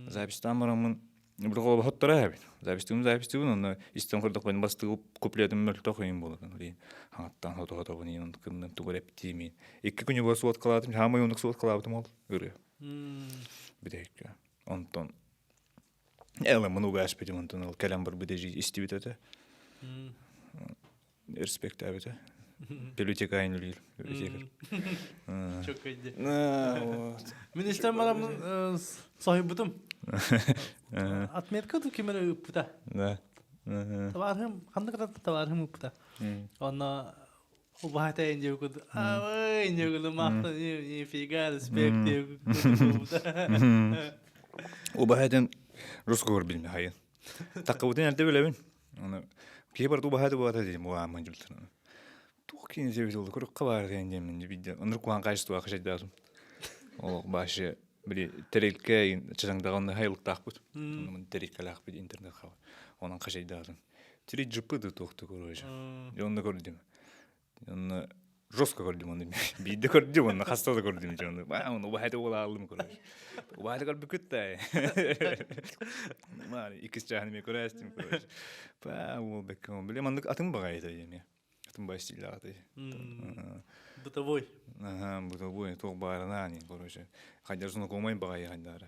Записьтаан бараммын бир холобохоттора эбит. Записьтыыбын записьтыыбын онно истэн көрдөхпүн бастыы куплетым мөлтөх ыйым буолатын. Блин, хаҥаттан хото-хотобун иин кынным тугу эптиимин. Икки күнү бу суоткалаатым, хаамай оннук суоткалаабытым ол ырыа. Бүтэһиккэ. Онтон Эламын угаспитим онтон ол кэлэн барбыт истибит этэ. Респектээбитэ. Библиотекайын үлүүр. Библиотекарь. Чөкөйдө. Мин истэн бараммын соһуйбутум. Отметка ду ким эрэ ыыппыта. Да. Табаарыһым, ханнык да табаарыһым ыыппыта. Онно убаһата индиокуд, ай, индиокуду махта, нифига, респект диэбит. Убаһатын русского билме хайын. Таккыбытын эрдэ билэбин. Оны киһи барыта убаһата буолата диим уааммын дьултан. Туох киһини себит олду көрүккэ баар диэн диэммин бидде. Оннук куһаҕан качествоға хашайдаатым. Ол башы били тэрилкэ чачаңдаҕын хайылыктаахпыт. Онон тэрилкэлээхпит интернет хаба. Онон хашайдаатым. Три джипы да туохту короче. Онно көрдүм. Онно жестко көрдүм оны. Биирдэ көрдүм, онно хаста да көрдүм дьону. Ба, оны убаһата буолааллым короче. Убаһата көрбүкүт да. Маар иккис чааһын эмиэ көрөөстүм короче. Па, ол бэккэ биле маннык атын баҕайыта эмиэ. Атын бай стилляҕытай. Бытовой. Ага, бытовой, туох баарынан, короче. Хайдар знакомай баҕайы хайдара.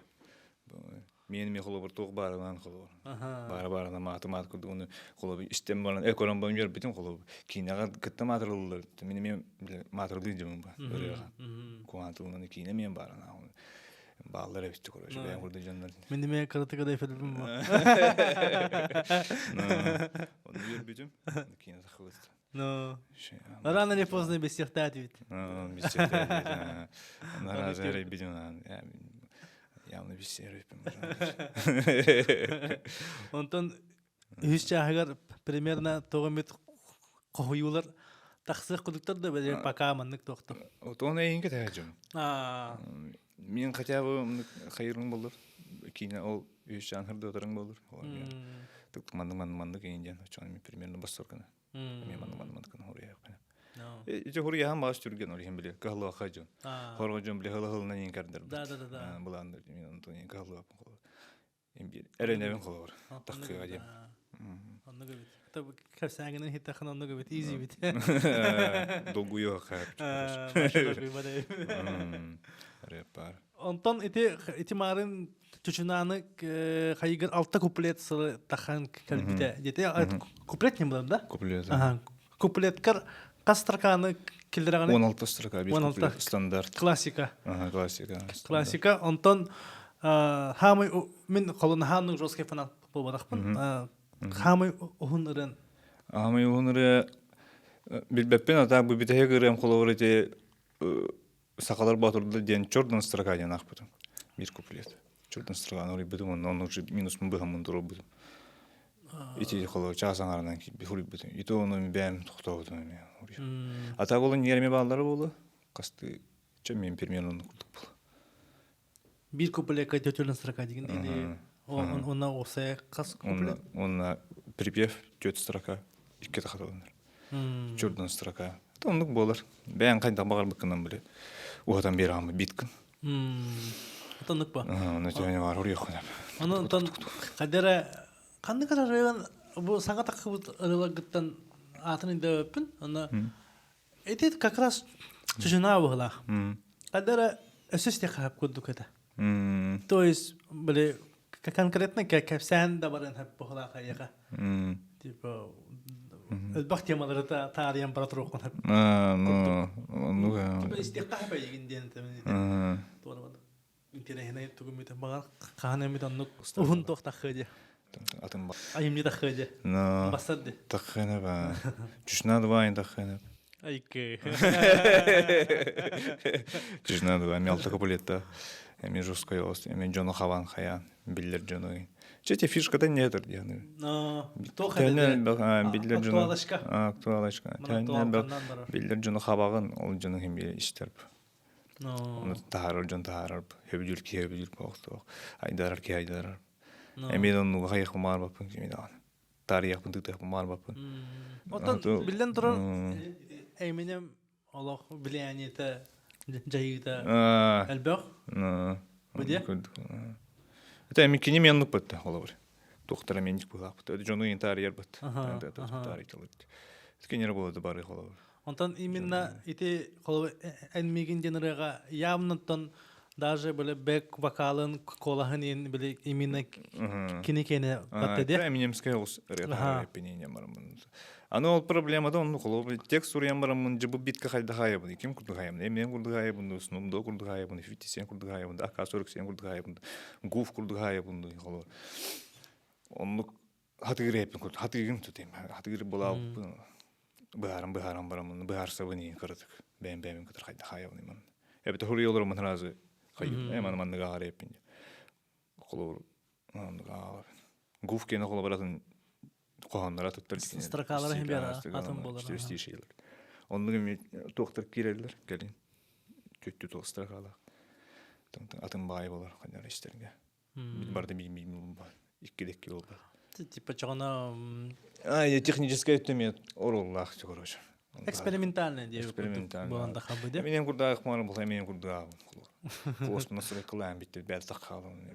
Миэн эмиэ холобур туох баарынан холобур. Баара баарына мааты маат курдук ону холобур истэн баран э көрөн баран үөрбүтүм холобур. Киинэҕэ кытта маатырыллар. Мин эмиэ маатырылыы дьоммун ба ырыаҕа. Куһаҕан тылынан киинэ эмиэ баарына. Бааллар эбит короче бэйэм курдук дьоннор. Мин эмиэ кыратык да эфирбин бу. Ону үөрбүтүм. Киинэ тахыбыт. Ну, рано или поздно бессиэхтээтибит. Бессиэхтээтибит. Наразы бидин явно бессиэриппин. Онтон үһүс чааһыгар примерно тоҕо эмит хоһуйуулар тахсыах кудуктар да били пока маннык туохту. Отон эйинге тәһәжүм. Мен хотя бы хайырың болur. Киинэ ол үһүс чаан хырдыатарың болur. Тук маннык маннык маннык эйин диэн очон примерно бассоргана. Эмиэ маннык маннык маннык хоруйа Ити хоруйахан баас түрген ол иһин били кыһаллыбакка дьон. Хорго дьон били хыла-хылынан иин кэрдэр. Да да да да. Былаандар мен онтон иин кыһаллыбаппын холобур. Эрэнэбин холобур. Таххыга диэм. Оннук эбит. Кэпсээҥинэн иһиттэххинэ оннук эбит. Изи бит. Долгуйуох Рэп Онтон ити ити маарын чучунааны хайыгыр алта куплет сылы тахан кэлбитэ. Дете куплет не было, да? Куплет. Ага. Куплеткар хас строканы киллэрэҕиний? 16 строка, бир куплет стандарт. Классика. Ага, классика. Классика. Онтон хаамай мин холун хааннык жесткий фанат буолбатахпын. Хаамай уһун ырыан. Хаамай уһун ырыа билбэппин, ата бу бүтэһик ырыам холобур ити Сахалар боотурдар диэн чордун строка диэн аахпытым. Биир куплет. Чордун строканы уруйбутум, онно онно уже минуспун быһаммын туруорбутум. Ити холо чаас аҥаарынан уруйбутум. Ити ону бэйэм тохтообутум эмиэ. А так ол ньиэрэмэ бааллара буолуо. Хасты чэ мен примерно оннук курдук буолуо. Биир куплекка төтөлөн строка деген или онна осая хас куплет? Онна припев төрт строка, икки тахаталанар. Чурдан строка. Оннук буолар. Бэйэҥ хайдах баҕарбыккынан били уһатан биэрэҕин биткин. Оннук ба. Ону төһөнү баар уруйуоххун. Ону онтон хадара ханнык арыган бу саҥа таххыбыт ырыаларгыттан аатын өйдөөбөппүн. Онно ити как раз чучунаа быһылаах. Хадара өссө истиэххэ курдук этэ. То есть били. Конкретно кэпсээн да баран хөп бохолаах айыга. Типа элбэх темалары таарыйан бара туруоххун хөп. Ну, ну Типа истиэххэ хөп эйигин диэн туора интэриэһинэй тугу мүтэ баҕар хаһан эмит оннук уһун туох таххыа дии. Атын ба. Айымньы таххыа дии. Но. Бассар ди. Таххыана ба. Чушна два таххыана. Айкы. Чушна два мелта капулетта. Эми жесткой ост, эми жону хабан хаян, биллер жону. Чете фишката не этер дианы. Но, тоха Биллер жону. Актуалочка. Актуалочка. Биллер жону хабагын, ол жону хим истерп. Оны таһаарар дьон таһаарар, хөбүдүр киһи хөбүдүр буолуохтаах, айдарар киһи айдарар. Эмиэ да оннуга хайыахпын баҕарбаппын кими даҕаны. Таарыйыахпын тыытыахпын баҕарбаппын. Оттон биллэн турар Эминем олох влияниета дьайыыта элбэх. Бу диэ? Это эми кини мен нуппатта холобур. Туохтара мен быһааппыт. Дьону интаарыйарбыт. Таарыйталыт. Кинер болоду бары холобур. Онтон именно ити эн миигин диэн ырыаҕа явно даже были бэк вокалын куолаһын иин били именно кини киэнэ батта де. Эминемская ус ырыа эппинение барамын. Аны ол проблемада онну холобур текст суруйан бараммын жыбы битка хайда хаайабын ким курдук хаайабын эмиэн курдук хаайабын Snoop Dogg курдук хаайабын 50 Cent курдук хаайабын АК-47 курдук хаайабын Гуф курдук хаайабын холобур оннук хатыгыр эппин курдук хатыгын тутайм хатыгыр булааппын быһааран быһааран бараммын быһаарсабын иин кыратык бэйэм бэйэбин кытары хайда хаайабын иман эбэтэ хуруй олороммун сразу хайым э маны манныга ааҕар эппин холобур манныга ааҕабын гуф киэнэ холобур атын хоһоонноро туттар строкалара хим атын болар оннук эми туохтар киирэллэр кэлин түттү туох строкалаах атын баай болар ханнар истерге Барда икки болбат. Типа чоҕоно А, я техническая өттө оруоллаах короче. Экспериментальный диye Экспериментальный. Буолан да хабы Менен курдаах маар була менен курдаах. Куоспуна сырыкылаан битти бэл таххаалым.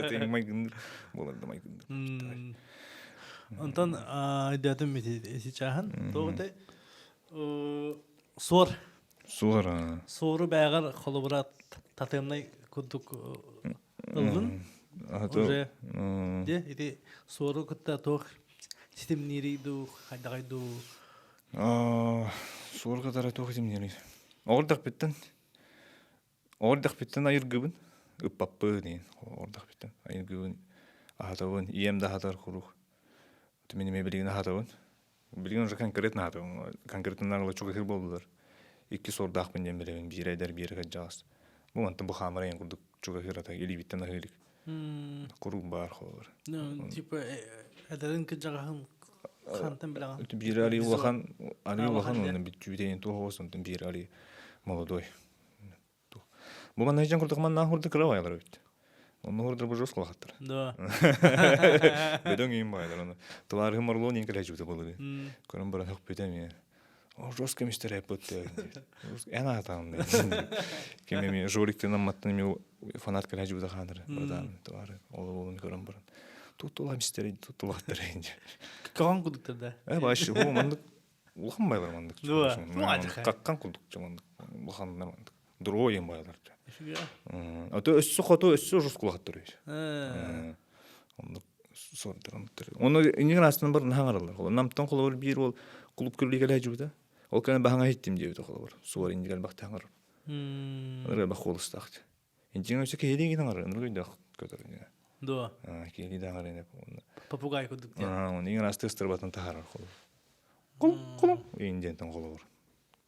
Тин майгынныр болар да майгынныр. Онтон айдатым ити чаахан. Тоҕута суор Суор. Суору бэҕэр холобура татымнай курдук ыллын. Уже де ити суору кытта туох ситимниирий дуу, хайдаҕай дуу? Суор кытары туох ситимниирий? Оҕурдахпыттан Оҕурдахпыттан айыргыбын ыппаппын диэн оҕурдахпыттан айыргыбын аһатабын ийэм да аһатар куруук мин эмиэ билигин аһатабын Билигин уже конкретно аһатабын. Конкретно ыла чугаһыыр буоллулар. Икки суордаахпын диэн билэбин. Биирэ эдэр, биирэ кырдьаҕас. Бу мантан бу хаамара иһин курдук чугаһыыр ата илиибиттэн аһыы илик. Куруук баар холобур. Ну, типа эдэрин кырдьаҕаһын хантан билэҕин? Биирэ арый улахан, арый улахан уонна бүттүүтэ туох оҕус, онтон биирэ арый молодой. Бу манна дьон курдук манна хурдук кыра байлар эбит. Онно хурдур бу жестко лахаттар. Да. Бөдөҥ иин байлар оны. Тылаарыһым орлуон иин кэлэ жута болуды. Көрөн баран хөкпүтэ эмиэ. О, жестко мистер эппыт. Эн аатаан. Ким эми Жориктен амматтан эми фанат кэлэ жута хааныр. Братан, тылаары ол болун көрөн баран. Туттула мистер туттулаттар инде. Каҕан кудуктар да. Э, башы, бу мандык улахан байлар мандык. Каккан курдук мандык. Улаханнар мандык. Другой ең байлар. А то өссө хоту өссө жускулахаттыр. Оннук сордор Оны инеген астынан бар наһаңаралар. Намтан холобур биир ол клуб күллигеле жубута. Ол кene баһаңа хиттим диэбит холобур. Суар индигел бахтаңар. Ыры бах холустаахт. Инжиңер өссө киһилии гинаңар. Ыры көйдөх көтөр. Дуо. Киһилии даҥар эне. Попугай курдук. Оны иңер асты ыстырбатын тахарар холобур. Кул кул индиентен холобур.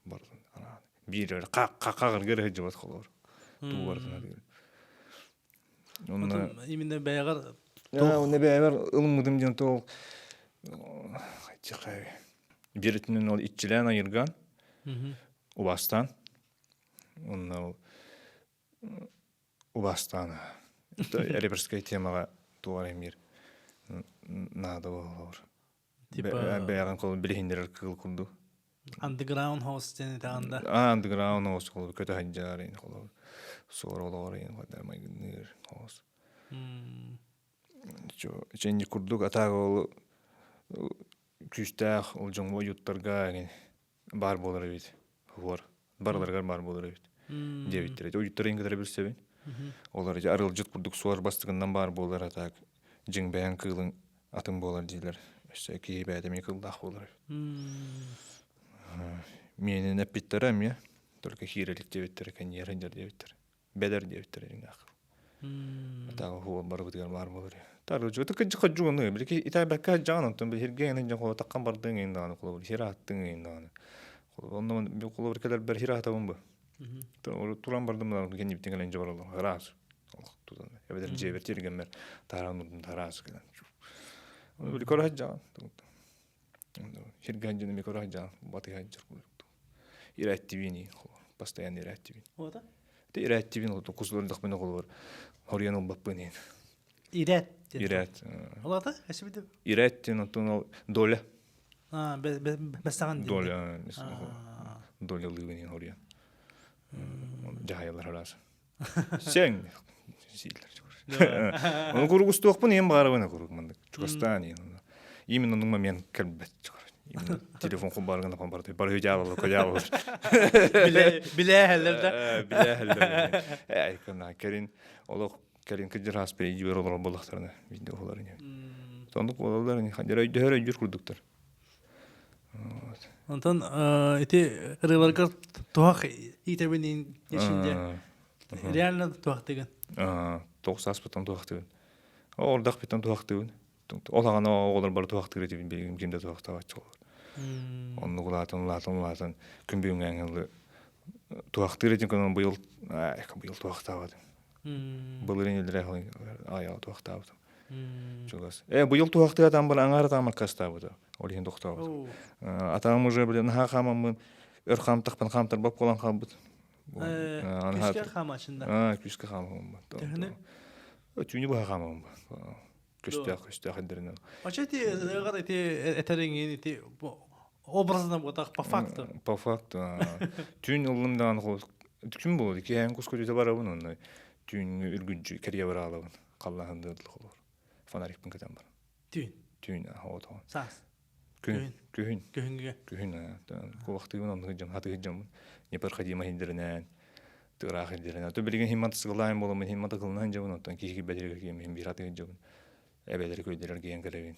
Бардын. Биир қақағыр кере жыбат холобур. Туу бардын. Онна именно бэйэҕэр Онна бэйэбэр ылыммытым диэн тол биир өттүнэн ол иччилээн айыргаан убастаан онно ол убастаан реперскай темаҕа туох эрэ эмиир наада буолар Типа бэйэҕин холу билиһиннэрэр кыыл курдук Underground house диэн итэҕэн да. Underground house холу көтө сылдьар холу суор олоҕор майгынныыр house Чэнни курдук атаак ол күүстээх ол дьоҥҥо уйуттарга баар буолар эбит. Хуор. Барыларыгар баар буолар эбит. Диэбиттэр. Уйуттарын кытары билсэбин. Олар арылдьыт курдук суор бастыгынан баар буолар, а так дьиҥ бэйэҥ кыылыҥ атын буолар дииллэр. Өссө киһи бэйэтэ эмиэ кыыллаах буолар. Миэнин эппиттэрэ эмиэ, только киирэлик диэбиттэрэ, кэнниэрин дьэр диэбиттэр. Бэлэр диэбиттэрэ дьиҥнээх. Атааҕы хуол барыбытыгар баар буолар. Тарыжы кыдьы кыдьуганы билики итайбакка жаан онтон бил хирге эн жан холо таккан бардыҥ ин даҕаны холобур хир аттыҥ ин даҕаны. Онно холобур кэлэр хир атабын бу. Туран бардым да кэннибитин кэлэн жабаралар хараас. Тутан эбэтэр дьиэбэр тиэргэммэр тааран урдум тараас кэлэн. Били көрө жаан. Хирге жаны ми көрө жаан батыга жар. Ирээттибини постоянно ирээттибин. Ота? Те ирээттибин кусулардахпына холобур хоруйан ылбаппын иһин. Ирээт. Ирээт. Олата? Эсибити? Ирээт диэн оттон ол доля. А, бэсаҕан Доля. Доля лыыбын иһин хоруйан. Дьаһайалар араас. Сен сииллэр. Оны куругустуохпун иһин баарабын курук маннык чугастаан иһин. Именно оннук момент кэлбэт. Именно телефон хумбаргын апан барты бары дьаалалы кодьаалалар. Билээһэллэр да. Билээһэллэр. Эй, кына кэрин олох кэрин кыдьыраас бей дьүөр олорор буоллахтарына видео олор ини. Соннук буолаллар ини ханжар өйдөһөр өйдүүр курдуктар. Онтон ити ырыаларга туһах иитэбин ишинде реально туһахтыгын. Тоҕус ааспыттан туһахтыгын. Ордах биттен туһахтыгын. Ол аҕана оҕолор бары туһахтыыр этибин билигин ким да туһахтаабат олор. Оннук улаатан улаатан улаатан күн бүгүҥҥэ туһахтыыр этим көнөн быйыл быйыл туһахтаабатым. Былырыын илдэрэ аял туһахтаабытым. Чугас. Э, быйыл туһахтыа атам бар аңар атам аккастаабыта. Ол иһин тохтообут. Атам уже блин наһаа хаамаммын өр хаамтахпын хаамтарбап буолан хаалбыт. Күскэ хаамачында. Аа, күскэ хаамаммын. Төһөнү? Түүнү быһа хаамаммын. Көстөөх, көстөөх эдэринэн. Очо ити ити этэриҥин ити образно вот по факту. По факту. Түүн ыллым даҕаны күн буолуо киэһэн кус көтүтэ барабын онно түүҥҥү үргүддьү кэрийэ бараалабын халлаһын дыадыл холор фонарикпын кэтэн баран. Түүн. Түүн оотоҕун. Саас. Күн. Күһүн. Күһүҥҥү. Күһүн кулахтыыбын онно сылдьам хатыы сылдьаммын непроходимо иһиллэринээн тыыраах иһиллэринээн то билигин химмат сыгылаайым буоламмын химмат ыкылынан дьабын оттон киһи кирбэтиргэ киэмин биир хатыы сылдьабын эбэлэри көйдөрөр киэн кэлэбин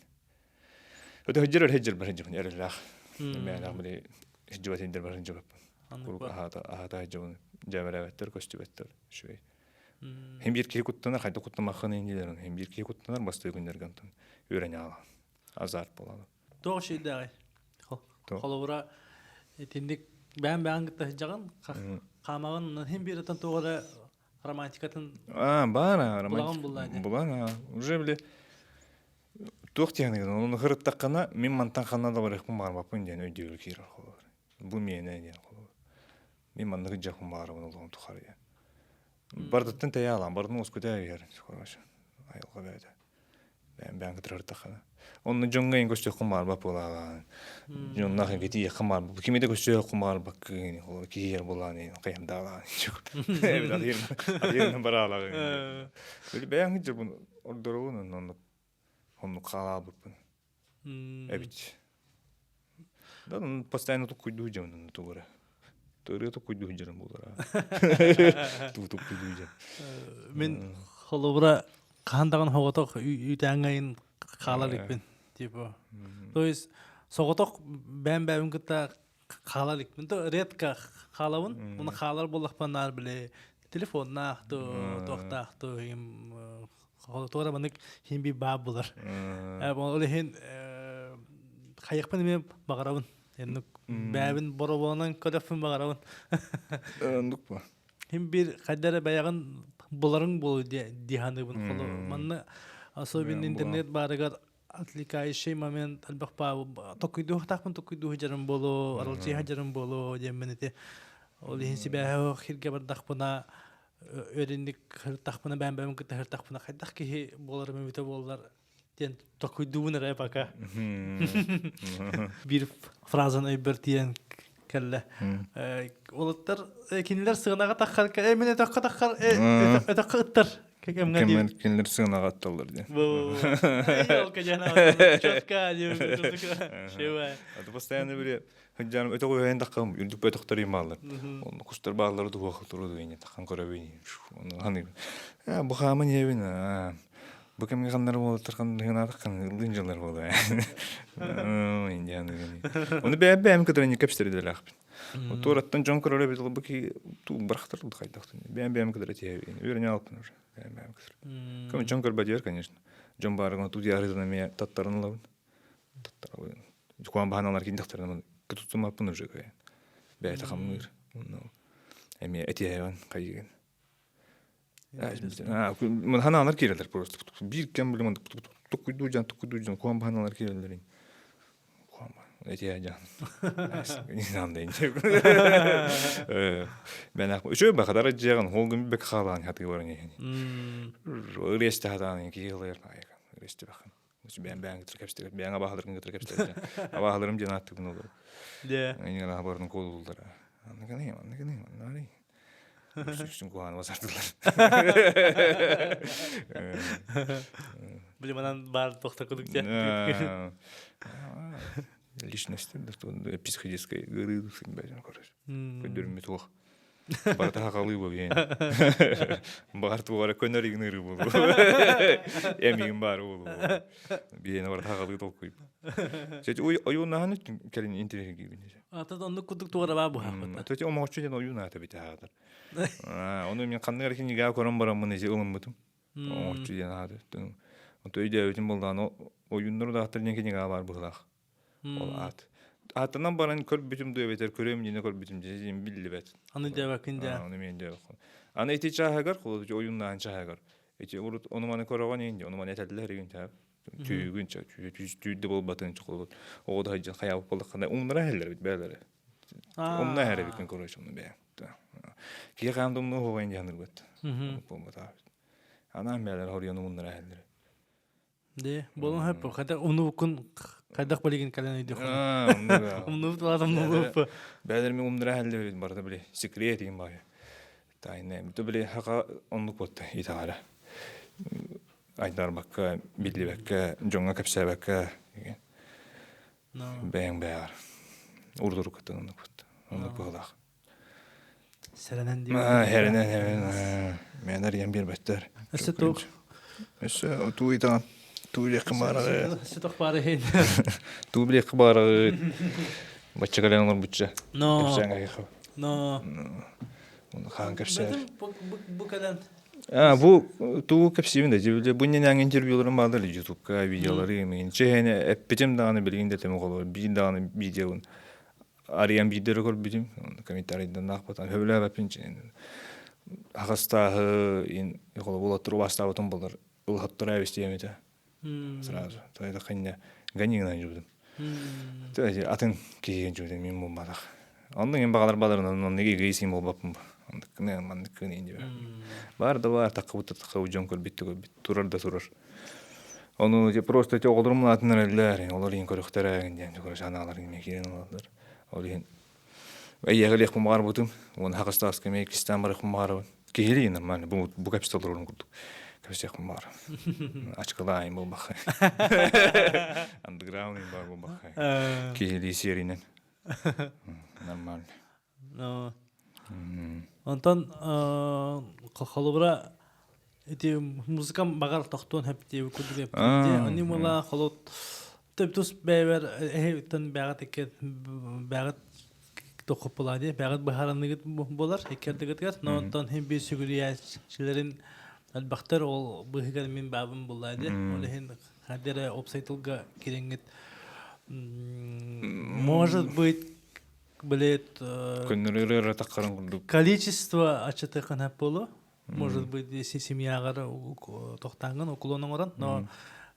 Өтө сылдьар сылдьар бар сылдьабын эрэллээх мээнэх били сылдьыбат индер бар сылдьыбаппын куруук аһаата аһаата сылдьабын дьээбэлээбэттэр көстүбэттэр үчүгэй Хим биир киһи куттанар хайда куттамаххын индилер хим биир киһи куттанар бастыы күннэргэ онтон үөрэнэ аала азарт буолала Туох шейдээҕий? Холобура, итинник бэйэм бэйэҥ кытта сылдьаҕын, хаамаҕын, хим биир отон туох эрэ романтикатын А, баар, булаҕын буллаа дии. Булан, уже били туох диэхиний ону хырыттаххына мин мантан ханна да барыахпын баҕарбаппын диэн өйдүүрү киирэр холобур. Бу миэнэ диэн холобур. Мин маннык дьахпын баҕарабын олоҕум тухары диэн. Бардыттан тэйэ алаан, бардын уоскута иһэр, короче, айылҕа бэйэтэ. Бэйэм бэйэм кытарартаххына. Онно дьоҥҥо эн көстүөххүн баҕарбат буолаалаан. Дьонноох эн китиэххин баҕарбат. Кими да көстүөххүн баҕарбаккын, холобур киһи буолаан хайандаалаан. Эбит атыырын бараалаҕын. Били бэйэҥ дьыбын ордоробун оннук оннук хаалаабыппын. Эбит. Да, постоянно туккуйдуу дьон тугура. Төрүө туккуйдуу дьон буолара. Туу туккуйдуу дьон. Мин холобура хаһан даҕаны соҕотох үүтээҥҥэ хаалар иликпин. Типа. То есть соҕотох бэйэм бэйэбин кытта хаалар иликпин. То редко хаалабын. Уну хаалар буоллахпына наар били телефоннаах то туохтаах то туора маннык хин би баа булар. Ол иһин хайыахпын эмиэ баҕарабын. Эннук бэйэбин боробуонан көрөхпүн баҕарабын. Оннук ба. Хин бир хайда эрэ бэйэҕин буларыҥ буолуо дии саныыбын. Манна особенно интернет баарыгар отвлекающий момент элбэх баа токуйдуохтаахпын токуйдуу сылдьарым буолуо, аралдьыйа сылдьарым буолуо диэммин ити ол иһин сибээһэ хиргэ бардахпына өрүнник сырыттахпына бэйэм бэйэм кытта сырыттахпына хайдах киһи буоларым эбитэ буоллар диэн токуйдуубун эрэ пока биир фразаны өйбөр тиийэн кэллэ уолаттар кинилэр сыанаҕа таххар э мин өтөххө таххар өтөххө ыттар. Кэмҥэ кинилэр сыанаҕа атталлар диэн. А то постоянно били сылдьарым өтөх үһэйэн таххам үрдүк бөтөхтөр имааллар. Онно кустар бааллары туһуох туру дуйне таххан көрөбүн. Ону ханы бу хааман иһэбин бу кэмҥэ ханнары буолаттар ханныгынаатах ыллыын дьыллар буолуо. Ону бэйэм бэйэм кытары не кэпсэтэрдэлээхпин. Туораттан дьон көрөр эбит бу ки бырахтар хайдахтын. Бэйэм бэйэм кытары тиһэбин. Үөрэнэ алпын уже. Бэйэм бэйэм кытары. Кым дьон көрбөтүгэр, конечно. Дьон баарыгына туу диарытын эмиэ таттарын ылабын. Таттарабын. Куан баһаналар киндахтарынан кытутумаппын уже кыайан. Бэйэтэ хамныыр. Эмиэ этиһэбин хайыгын. Ханаалар киирэллэр просто. Биир кэм билим туккуйдуу дьон туккуйдуу дьон куан баһаналар киирэллэр. Этиһэ дьон. Мен үчүгэй бахадара дьиэҕин холгун бек хаалаан хатыы баран иһин. Ырыасты хатаан киһи ылайар ырыасты бахан. Бэйэм бэйэҥ кытары кэпсэтэр, бэйэҥ абааһыларгын кытары кэпсэтэр. Абааһыларым диэн ааттыыбын олору. Дьэ. Иннигэр абарын куолууллара. Анны гыный, анны гыный, анны Үксүн куһааны басардылар. Били манан баар тохта кудук дьэ. Личность психической ыарыы короче. Көдөрүммүт туох. Барыта хахалыы буолуо. Баҕар туох эрэ көнөр игнырыы буолуо. Эмигин баары буолуо. Биһиэнэ барыта хахалыы толкуй. Сети ойууннаһан кэлин интириэһиргиибин. Ата оннук курдук туора баа буһаахпыт. Төти омооччу диэн ойуун аата бит аатар. Ону мен ханнык эрэ кинигэҕэ көрөн бараммын ити ылыммытым. Оҥооччу диэн ааты. Онто өйдөөбүтүм буоллаҕына ойууннар удаахтар диэн кинигэҕэ баар быһыылаах. Ол аат. Аатынан баран көрбүтүм дуо эбэтэр көрүөм диэни көрбүтүм диэн биллибэт. Аны диэбэккин даа. Аны мен диэбэккин. Аны ити чааһыгар, холобур ойууннаан чааһыгар. Ити урут ону маны көрөҕөн иин, ону маны этэллэр игин тап. Түүгүн түүрдэ буолбатын чохолот. Оҕо да хайдан хайаабыт буоллаххына умнара иһэллэр бит бээлэри. Умна иһэр эбиккин короче умна бэйэҥ. Киһи хаан да умнуо хоҕойн диһанырбыт. Буолбатаа. Анаан бээлэр хоруйан умуннара иһэллэр. Де, болон хөп, хотя умнубуккун хайдах билигин кэлэн өйдүөххүн. Умнубут улаат умнубуп. Бээлэр мен умнара иһэллэр барыта били секрет им баайы. Тайна, бу били хака оннук буолта итаара. Айдарбакка, биллибэккэ, дьоҥҥо кэпсээбэккэ бэйэҥ бэйэҕэр урдуруккаттан оннук буолта. Оннук быһыылаах. Сэрэнэн диэн. Сэрэнэн, сэрэнэн. Мэнэр иэн биэрбэттэр. Өссө туох? Өссө туу итаан. Туу билиэххэ баарагы. Өссө туох баары иһин. Туу билиэххэ баарагы. Бачча кэлэн олорбучча. Но. Кэпсээҥ кэхэ. Но. Хаан кэпсээр. Бу кэлэн. А, бу туу кэпсиибин да. Бу ньэҥ интервьюларым баалар ютубка видеолары мен чэһэне эппитим даҕаны билигин да тэми холобур биир даҕаны видеобун арыйан биирдэ эрэ көрбүтүм комментарийдан аахпатан сөбүлээбэппин аҕастааһы ин холобур улаттыр убаастаабытым болар ылһаттара эбистиэм этэ сразу тайда ганигынан жубутум атын киһиген жубутум мин буолбатах оннук ин баҕалар баларынан оннук эгоизм буолбаппын оннук маннык кыын диbe бар да бар таккыбыт таккыбыт дьон көрбүт да көрбүт турар да турар ону просто эти оҕолорум атын эрэллэр олор иһин көрүөхтэрэ диэн санааларын эмиэ киирэн ылаллар ол иһин эйиэхэ баҕарбытым уонна хакастааска эмиэ иккистээн барыахпын баҕарабын киһилии нормально бу бу кэпсэтэ олорорун курдук кэпсиэхпин баҕарабын ачкылаайын буолбаххай андеграунд бар буолбаххай киһилии сиэринэн нормально Онтон холобура ити музыкам баҕар тохтуон сөп диэбит курдук эппит. Они мыла холот тус бэйбэр эһиттэн бэҕэт икки бэҕэт тохоппулаа дии бэҕэт быһаарыныгыт буолар иккэрдигитигэр но онтон хин биир сүгүрүйээччилэрин элбэхтэр ол быһыгар мин баабын буллаа дии ол иһин хадера уопсай тылга кириҥҥит может быть блядь, Көннөрү таххарын курдук. Количество аччатыаххын сөп буолуо. Может быть, если семьяҕар тохтааҥҥын уклон оҥорон, но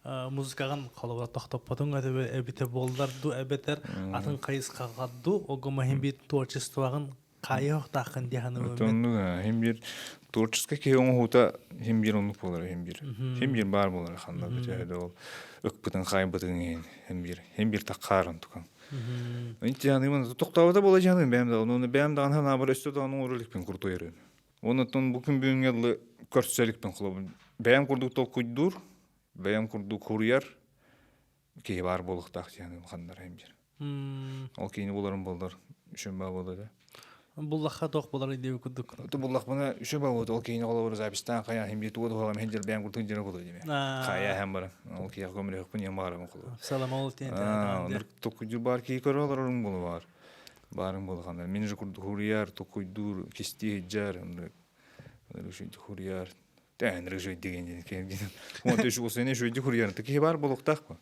музыкаҕын холобура тохтоппотуҥ эбитэ буоллар ду эбэтэр атын хайысхаҕа ду огума иһин биир творчествоҕын хаайыахтааххын дии саныыбын. Оннук иһин биир творческай киһи оҥоһуута иһин биир оннук буолар иһин биир. Иһин биир баар буолар ханна бөтөһө да ол ыкпытын хаайбытын иһин иһин биир иһин биир такхаарын тукан. Интианыымын тохтообута буола дьаныым бэйэм да ону бэйэм даҕаны санаабар өссө даҕаны оҥоро иликпин куртуйарыын. Онон бу күн бүгүҥҥэ дылы көрсө иликпин холобур. Бэйэм курдук толкуйдуур, бэйэм курдук хуруйар киһи баар буолуохтаах диэн ханнара диир. Ол киһини буларым буоллар үчүн баа буолуо да. Буллахха туох булар диэби курдук. Буллахпына үчүн баа буолуо ол киһини холобур запистаан хайа хим тугу туһалам хин бэйэм курдук дьиэ буолуо диэми. Хайа һэм баран ол киһи көмөлөһөхпүн диэн баарым холобур. Салам ол тиэн. Толкуйдуур баар киһи көрө олорорум буолу баар. Баарым буолахана. Мин же курдук хуруйар, толкуйдуур, кистии сылдьар, хуруйар. Тээн рыжый деген диэн киһи. Уон төш усене шуйди хуруйар. Киһи бар болуктаах ба.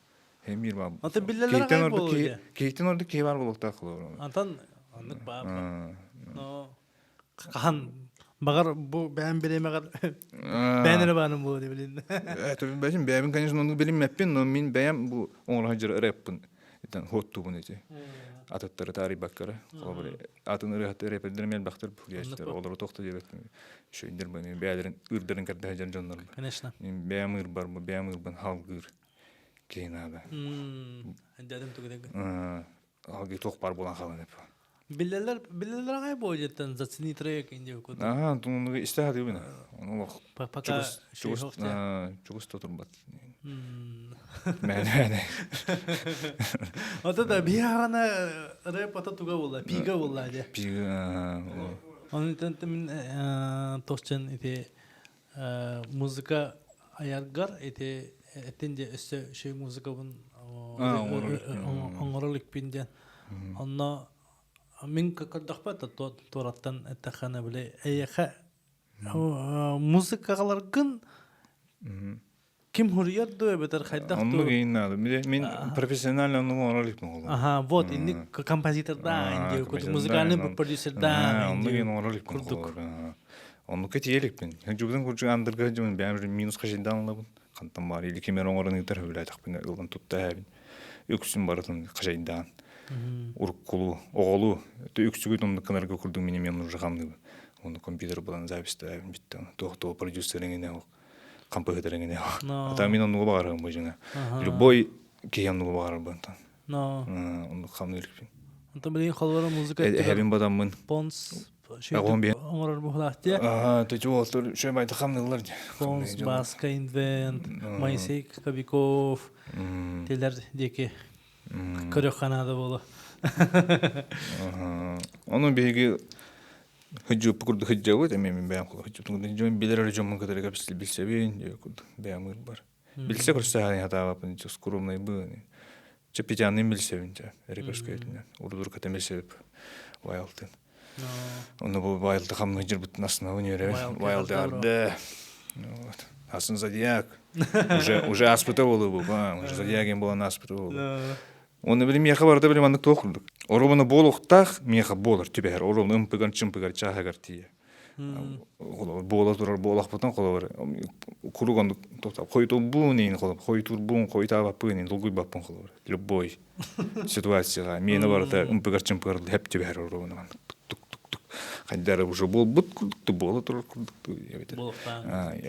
Эмир бар. Ата биллелер Киһитен ордук киһи киһитен ордук киһи бар болуктаах болор. Антан аннык баар. Но хаһан Багар бу бэйэм бириэмэҕэр бэйэн эрэ баарым буолуо билин. Бэйэм бэйэбин, конечно, ону билиммэппин, но мин бэйэм бу оҥоро сылдьар рэппин итэн хуоттуубун ити. Атыттары таарыйбаккара. Холобур, атын ырыаһыттар рэпердэр элбэхтэр пугачтар, олору тохто диэбэппин. Шөйдер бу бэйэлэрин ыырдарын кэрдэ сылдьар дьоннор. Конечно. Мин бэйэм ыырбар бу бэйэм ыырбын халгыыр киһи наада. Дядям тугу Алгы туох бар буолан хаалан эп. Биллэлэр биллэлэр аҕай буолжеттан зацени трек инди кут. Аа, тунуну истэ хатыбын. Ону олох Пока чугас чугас чугас турбат. Мэн мэн. Ото да биһагана рэп ата туга буолла, пига буолла дьэ. Пига. Оны мин тосчен ити музыка айаргар ити эттин де өссө шей музыкабын оҥорор иликпин диэн онно мин көрдөхпө туораттан эттэххинэ били эйиэхэ музыкаҕаларгын ким хуруйар дуо эбэтэр хайдах дуо Оннук иин наада. Мин профессионально оннук оҥорор иликпин холобур. Аха, вот инник композитордаан диye музыкальный продюсердаан Оннук иин оҥорор иликпин курдук. Оннукка тиийэ иликпин. Дьубутун курдук андырга дьубун бэйэм минус хачайдаан ылабын. Хантан баар или ким эрэ оҥорон ыытар сөбүлээтэхпинэ ылан тутта эһэбин. Үксүн барытын хачайдаан. Уруккулуу, оҕолуу. Үксүгүт оннук гынарга курдук мин эмиэ оннук хамныыбын. Онну компьютер булан записьтаабын бүттэ. Туох-туох продюсериҥинэ хампыһытарыҥинэ. Ата мин оннугу баҕарарым бу дьиҥэ. Любой киһи оннугу баҕарар бантан. Оннук хамныырбын. Онтон билигин холлоро музыка Эһэбин бадаммын. Понс оҥорор буһулаах дии. Аа, төчү уолтур үчүгэй байты хамныыллар дии. Понс, Баска Инвент, Моисей Кобяков телер диэки көрөх ханаада буолу. Ону биһиги Хыдьыппы курдук хыдьабыт, эмиэ мин бэйэм хыдьыптым дьон билэр эрэ дьоммун кытары билсэбин диye курдук бэйэм ыырбар. Билсэ көрсө хатаабаппын скромнайбын. Чэ Петяныын билсэбин чэ эрэ Урдур ката билсэбип Вайлтын. Онно бу Вайлды хамны жырбыттын основы үөрэ. Вайлды арда. Вот. Асын зодиак. Уже уже аспыта болу бу. Уже зодиаген болан аспыта болу. Оны били миэхэ барыта били маннык туох курдук. Оруобуна буолуохтаах миэхэ буолар түбэһэр. Оруобуна ымпыгар-чымпыгар чааһыгар тиийэ. Холобур буола турар буолахпытын холобур курук оннук хойутурбуун иин холобур хойутурбуун хойутаабаппын иин долгуйбаппын холобур любой ситуацияҕа миэнэ барыта ымпыгар-чымпыгар хэп түбэһэр оруобуна маннык тук-тук-тук хайдары уже буолбут курдук буола турар курдук эбэтэр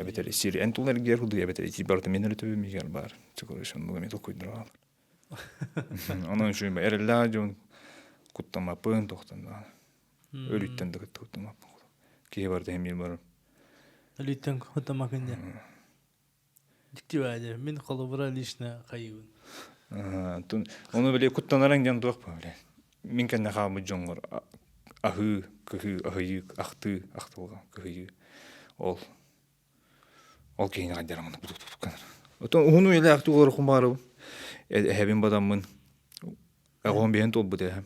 эбэтэр сир эн тул эргийэр курдук эбэтэр ити барыта мен эрэ төбөм иһигэр баар чокорушон эми толкуйдура Онон үчүгэй эрэллээх дьон куттаммаппын тохтон даҕаны. Өлүүттэн да кытта куттаммаппын. Киһи барыта эмиэ барар. Өлүүттэн куттаммакын дьэ. Дьикти баайдыр. Мин холобура лично хайыыбын. Ону били куттанарыҥ диэн туох ба били. Мин кэннэ хаалбыт дьоҥҥор аһыы, кыһыы, аһыйыы, ахтыы, ахтылҕан, кыһыйыы. Ол Ол киһини хайдара маннык бутук гынар. Отон уһун үйэлээхтик олороххун баарыбын. Эһэбин бадаммын. Оҕом биһэн туолбут эһэм.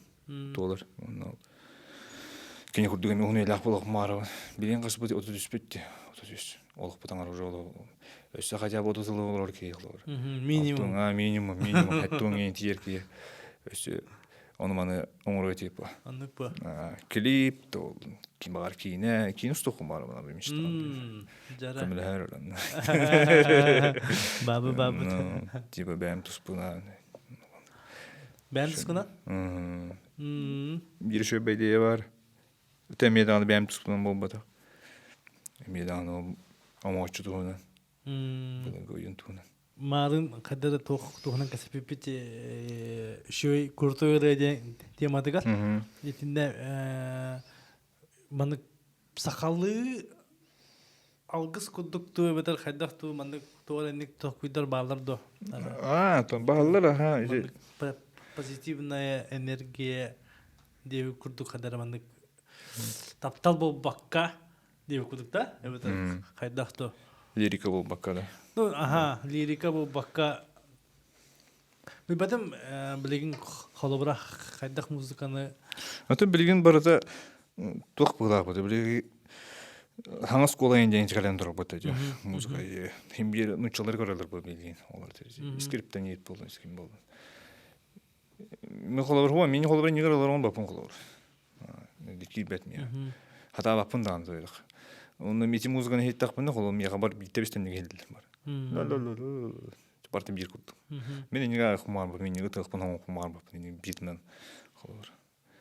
Туолар. Онно кини курдук эми уһун үйэлээх буолуохпун баарыбын. Билигин хаспыт 33 бүттэ. 33. Олохпут аҥар уже олох. Өссө хотя бы 30 сыл олорор киһи олорор. Минимум. Минимум, минимум. Хэттуҥ иин тиийэр киһи. Өссө ону маны оҥоруо типа. Оннук ба. Клип, то ким баҕар киинэ, киинэ устуоххун баҕар бана бу мечтам. Жара. Көмөлөһөр олонно. Бабы бабы. Типа бэйэм туспуна. Бэйэм тускуна? Биир үчүгэй идея бар. Ити эмиэ даҕаны бэйэм туспунан буолбатах. Эмиэ даҕаны омооччу туһунан. Былыргы ойуун туһунан. Маарын хайда да туох туһунан кэсэппиппит үчүгэй крутой ырыа диэн тематыгар итиннэ маннык Сахалыы алгыс курдук туу эбэтэр хайдах туу маннык туох инник толкуйдар бааллар дуо? Аа, то бааллар аха. Маннык позитивная энергия диэбит курдук хадара маннык таптал буолбакка диэбит курдук да эбэтэр хайдах туу Лирика буолбакка да. Ну, аха, лирика буолбакка Билбэтим билигин холобура хайдах музыканы Атын билигин барыта туох быһыылаах билиги хаҥас оскуола диэн кэлэн турбут эти музыка хим биир нуччалары көрөлөр бу билигин олар скриптен ет болду ским болду мен холобур хуа мин холобур нигер олорон бапын холобур киирбэт мия хатаабаппын даҕаны тойдох онно мити музыканы иһиттэхпинэ холобур миэхэ бар биирдэ бистэнник иһиллэр бар Бартын биир курдук. Мин иннигэ хумаарбаппын, иннигэ тыахпын хумаарбаппын, иннигэ бииринэн холобур.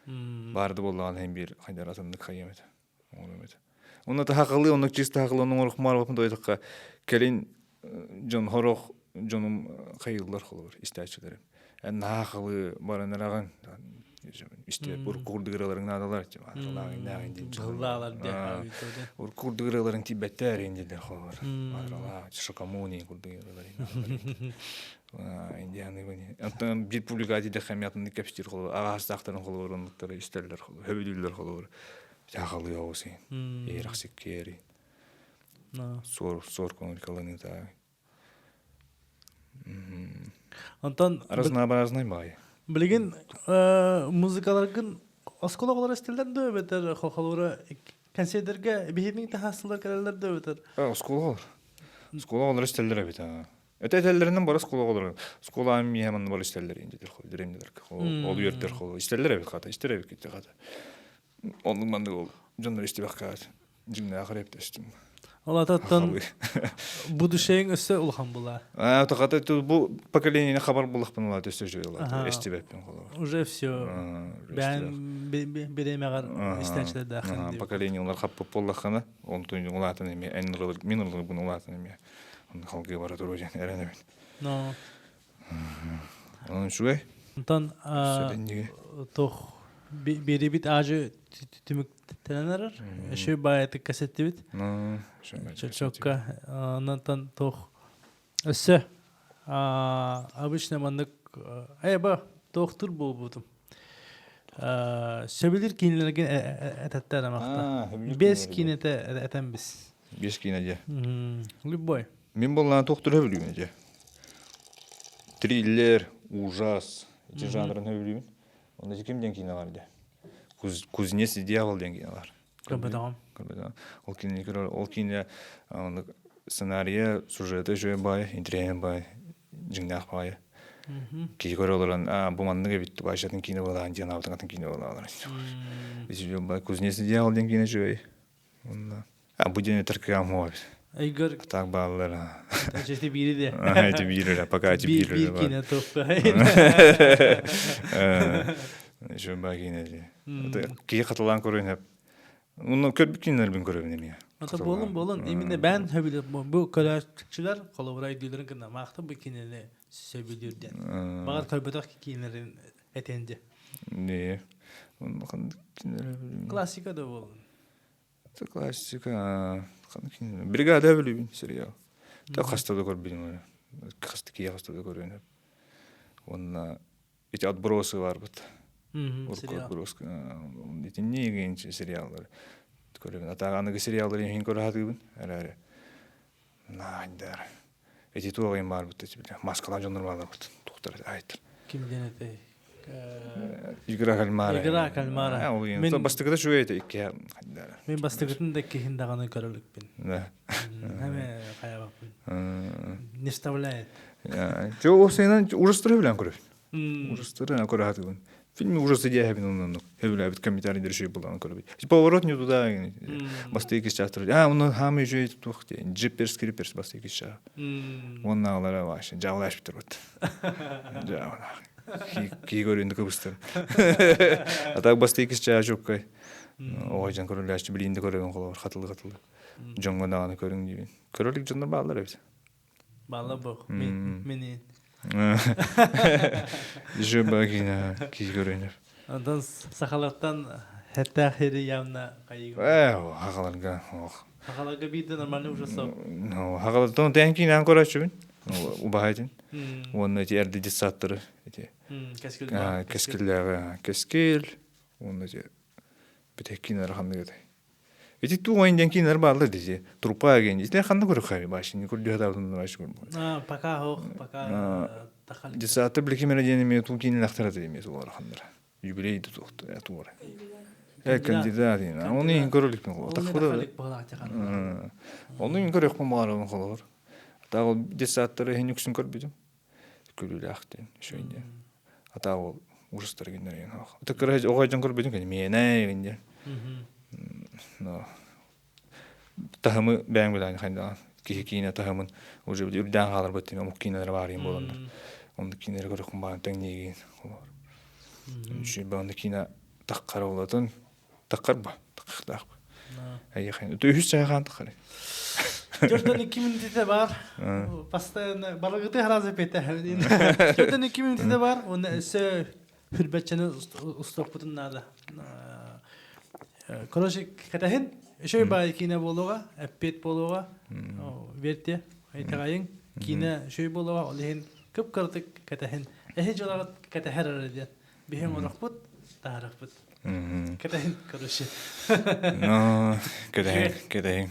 Баарды буоллаҕына иһин биир хайдар атыннык хайыам этэ. Оҥоруом этэ. Онно таһақылыы, оннук чисто таһақылыы оҥорох хумаарбаппын тойтохха кэлин дьон хорох дьонум хайыыллар холобур истээччилэрим. Эн наһаахылыы баран эрэҕин истэ урукку ырыаларыҥ наадалар урукку курдук ырыаларыҥ тиийбэттэр дииллэр холобур шокомуни курдук ырыаларыҥ индианы оттон биир публикация диэххэ эмиэ атыннык кэпсиир холобур аҕаастаахтарын холобур оннуктары истэллэр холобур хөбүлүүллэр холобур саахалыы оҕус иэрахсиккиэри суор суор көҥүл Онтон разнообразный баай. Билигин музыкаларгын оскуола оҕолоро истэллэр дуо эбэтэр холобура кэнсиэрдэргэ биһиги таһаастылар кэлэллэр дуо эбэтэр Оскуола оҕолор. Оскуола оҕолоро истэллэр эбит. Этэ этэллэринэн бары оскуола оҕолоро. Оскуола миэхэ манна бары истэллэр индитер хол дириндилер ол үөрдэр хол истэллэр эбит хата истэр эбит китти хата. Оннук маннык ол дьоннор истибэххэ дьиҥнээх рэптестим. Ол ататтан будущеең өссө улахан була. Аа, тахата бу поколениене хабар булахпын ула өссө үчүгэй була. Эстибэппин холобур. Уже все. Бээн бириэмэҕэр истээччилэрдээх. Поколениелар хаппыт буоллаххына, онтун улаатан эмиэ эн мин ылырбын улаатан эмиэ халгыы бара туруо диэн эрэнэбин. Но Онон үчүгэй. Онтон туох биэрибит аажы түмүктэнэн эрэр. Өшө баайытык кэсеттибит. Чочокка онтон туох өссө обычно маннык э ба туохтур буолбутум. Сөбүлүүр киинэлэргин этэттэр амахта. Бес киинэтэ этэн бис. Бес киинэ дьэ. Любой. Мин буоллаҕына туохтур сөбүлүүбүн дьэ. Триллер, ужас ити жанрын сөбүлүүбүн. Онно ити ким диэн киинэ бар дьэ? Кузнец и дьявол диэн киинэ бар. Көрбөтөҕүм. Көрбөтөҕүм. Ол киинэни көрөр, ол киинэ сценарийа, сюжета үчүгэй баайы, интригэһин баайы, дьиҥнээх баайы. Киһи көрө олорон, аа, бу маннык эбит, баайшатын киинэ буолаан диэн аабытын атын киинэ буолаалар. Кузнец и дьявол диэн киинэ үчүгэй. Онно бу диэн этэр кыам хуа Айгыр Так бааллар. Эти биири де. Эти биири пока эти биири Биир киинэ туппа. Еще ба киинэ ди. Киһи хатылаан көрүн хеп. Уну көрбүт кинилербин көрөбүн эмиэ. Ата болун болун именно бэн хөбүлүр бу көрөөччүлэр холобура өйдүүлэрин гына маахта бу кинини сөбүлүүр диэн. Багар көрбөтөх кинилерин этэн дьэ. Не. Классика да болун. Это классика. Бригада билибин сериал. Та хаста да көрбүтүм. Хаста кие хаста да көрүнөп. Онна эти отбросы барбыт. Отбросы. Итинни егенчи сериаллар. Көрөбүн. Ата аныгы сериаллар иһин көрө хатыыбын. Эрээри. Наайдар. Эти туох им барбыт маскалаан дьоннор бааларбыт. Тухтар айттыр. Ким диэн этэй? Игра кальмара. Игра кальмара. Мин бастакыта үчүгэй этэ икки Мин бастакытын да иккиһин даҕаны көрөлүкпүн. Да. Эме хайабаппын. Не вставляет. Жо осенан ужастары билэн көрөбүн. Ужастары көрө хатыбын. Фильм ужасы диэһэбин оннук. Хөбүлээбит комментарий дөрүшүй булан көрөбүт. Поворот не туда. Басты икки чаастыр. А, оны хаамы үчүгэй туох диэн. Джиперс Криперс басты икки чаа. Уоннааҕылара вообще дьаалааш бүтэр бут. Дьаалаах. Кии көрүндү кыбыстыр. А так басты икки чаа чуккай. Оҕо дьон көрүлээччи билиинди көрөбүн холобур хатылы-хатылы. Дьоҥҥо даҕаны көрүҥ диибин. Көрөлүк дьоннор бааллар эбит. Бааллар бу. Мини. Жөбагина кии көрөнөр. Онтон сахалартан Хэттээх хири явно хайыгы. Э, хагаларга ох. Хагаларга биирдэ нормальный уже соп. Ну, хагалартан тэн киинэн көрөөччүбүн. Убаһайтын. Уонна эти эрди детсадтары эти. Кэскил. Кэскиллээҕи кэскил. Уонна эти бүтэһик киинэлэр ханнык этэй? Ити туу диэн киинэлэр бааллар дии. Трупа ген. Ити ханна көрөххө башини көрдү хатаабытын баши көрбүт. Пока хох, пока тахал. Детсадта биликимere диэн эмиэ туу киинэлэхтэр ата эмиэ тулар ханнара. Юбилей тутуохта туора. Э кандидат ин. Оны ин көрөлүкпүн холор. Тахпыда. Оны ин көрөкпүн баарыбын холор. Атаа ол детсадтары хин үксүн көрбүтүм. Күлүүлээх диэн, үчүгэй диэн. Атаа ол ужастар гиннер ген ох. Ата кыра оҕо дьон көрбүтүм кини миэнэ гин диэн. Но таһымы бэйэҥ билээн хайдаҕан киһи киинэ таһымын уже үрдээн хааларбыт тиме омук киинэлэрэ баарыйын буоланнар. Оннук киинэлэри көрөххүн баан тэҥниигин олор. Үчүгэй баҕана киинэ таххара улатын таххар ба таххахтаах ба. Эйиэхэ үһүс чайхаан таххар. Төртөн икки минутите бар. Постоянно барыгыты харазы пете. Төртөн икки минутите бар. Оны өссө хүрбэтчени устуохпутун наада. Короче, кэтэһин үчүгэй баай киинэ буолуоҕа, эппиэт буолуоҕа, верьте, итэҕэйиҥ, киинэ үчүгэй буолуоҕа, ол иһин кып-кыратык кэтэһин. Эһи дьылаҕыт кэтэһэр эрэ диэн. Биһиҥ орохпут, таһарахпыт. Кэтэһин, короче. Ну, кэтэһин, кэтэһин.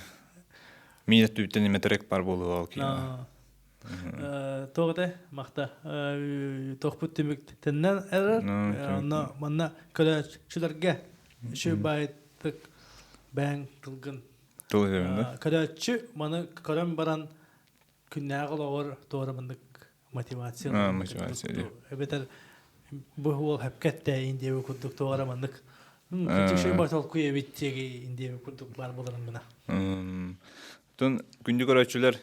Мин өттүбүттэн эмэ бар буолуоҕа ол киинэ. Тоҕо этэ махта тохпут түмүк тэннэн эрэр онно манна көрөөччүлэргэ үчүгэй баайтык бэйэҥ тылгын тыл этэрин да көрөөччү маны көрөн баран күннээҕи олоҕор туора маннык мотивация мотивация эбэтэр бу уол хэпкэ эттээйин диэби курдук туора маннык үчүгэй бай толкуй эбит диэги диэби курдук баар буоларын гына Оттон күндү көрөөччүлэр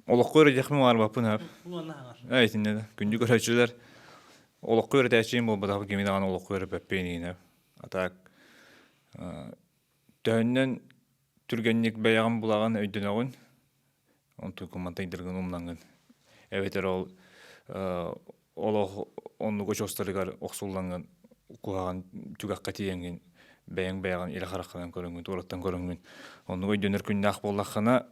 олоххо үөрэтиэхпин баҕарбаппын ап. Ээ итиннэ да. Күндү көрөөччүлэр олоххо үөрэтээччиим буолбатах кими даҕаны олоххо үөрэппэппин иһин ап. А так төһөннөн түргэнник бэйэҕин булаҕын өйдөнөҕүн онтун кумантайдаргын умнаҥҥын эбэтэр ол олох оннук очуостарыгар охсуллаҥҥын куһаҕан түгэххэ тиийэҥҥин бэйэҥ бэйэҕин илэ хараххынан көрөҥҥүн туораттан көрөҥҥүн оннук өйдөнөр күннээх буоллаххына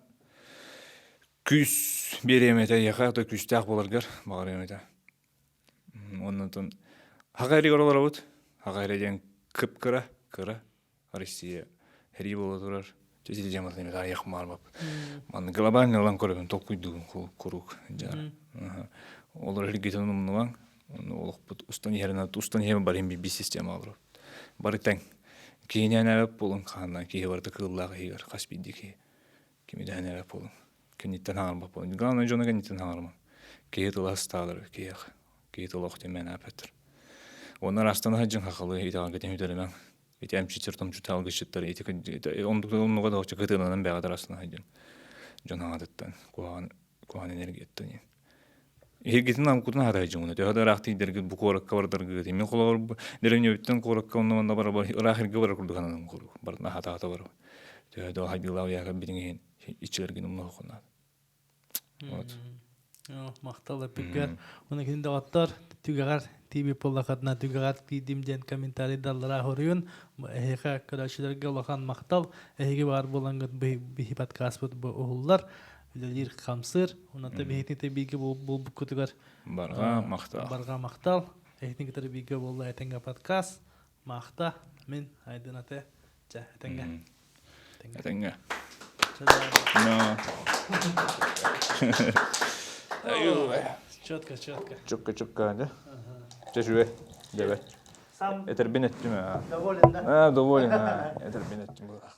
күүс биэриэм этэ эйиэхэ то күүстээх буоларгар баҕарыам этэ оннотон хаха эригэр олоробут хаха эрэ диэн кып-кыра кыра Россия сэрии буола турар. Ити дьаматын аҕыйах маарбап. Манна глобально ылан көрөбүн толкуйдуубун куруук дьара. Олор эргитин умнубаҥ. Онно олохпут устан иһэрин устан иһэн барыһын би система олорор. Бары тэҥ. Киһинээн эбэп буолун хааннан киһи барыта кыыллаах иһигэр хас биирдии киһи. Кими дэһэн эбэп буолун. Киниттэн хаҥарбат буолун. Главное дьоно киниттэн хаҥарман. Киһи тыла астаалар киһиэхэ. Киһи тыла охтимэн аапеттер. Онно арастан сылдьын хахалы итэҕэлгитин үтэримэҥ. Ити эмчиттэр томчут алгысчыттар ити оннуга да оччо кытыананан бэҕэ тарасына сылдьын. Дьон аҥатыттан куһаҕан куһаҕан энергияттан иһин. Иһиргитин амкутун аһата сылдьын уна. Төһө да ыраах тиийдэргит бу куоракка бардаргыт. Мин холобур деревнябыттан куоракка онно манна бара ыраах иргэ барар курдук ананан курдук. Барын аһата аһата барар. Төһө да хайдыылаах уйаакар битиҥ иһин иччилэргин умнуоххунаат. Вот. Махтал эппиккэр. Уна кини доҕоттор түгэҕэр тиийбит буоллаххытына түгэҕэр тиийдим диэн комментарийдаллара хоруйун. Эһиэхэ көрөөччүлэргэ улахан махтал. Эһиги баар буолаҥҥыт биһи подкаспыт бу уһуллар, үлэлиир хамсыыр. Онон биһигини бииргэ булбуккутугар барҕа махтал. Барҕа махтал. Эһигини кытары бииргэ буолла этэҥҥэ подкаст. Махта, мин Айдын Ате. Чэ, этэҥҥэ. Этэҥҥэ. No. Четко, четко. Четко, четко, да? Чэ, үчүгэй. Дьэбэ. Сам Этэрбин эттим аа. доволен, да? А, доволен, аа. Этэрбин эттим булах.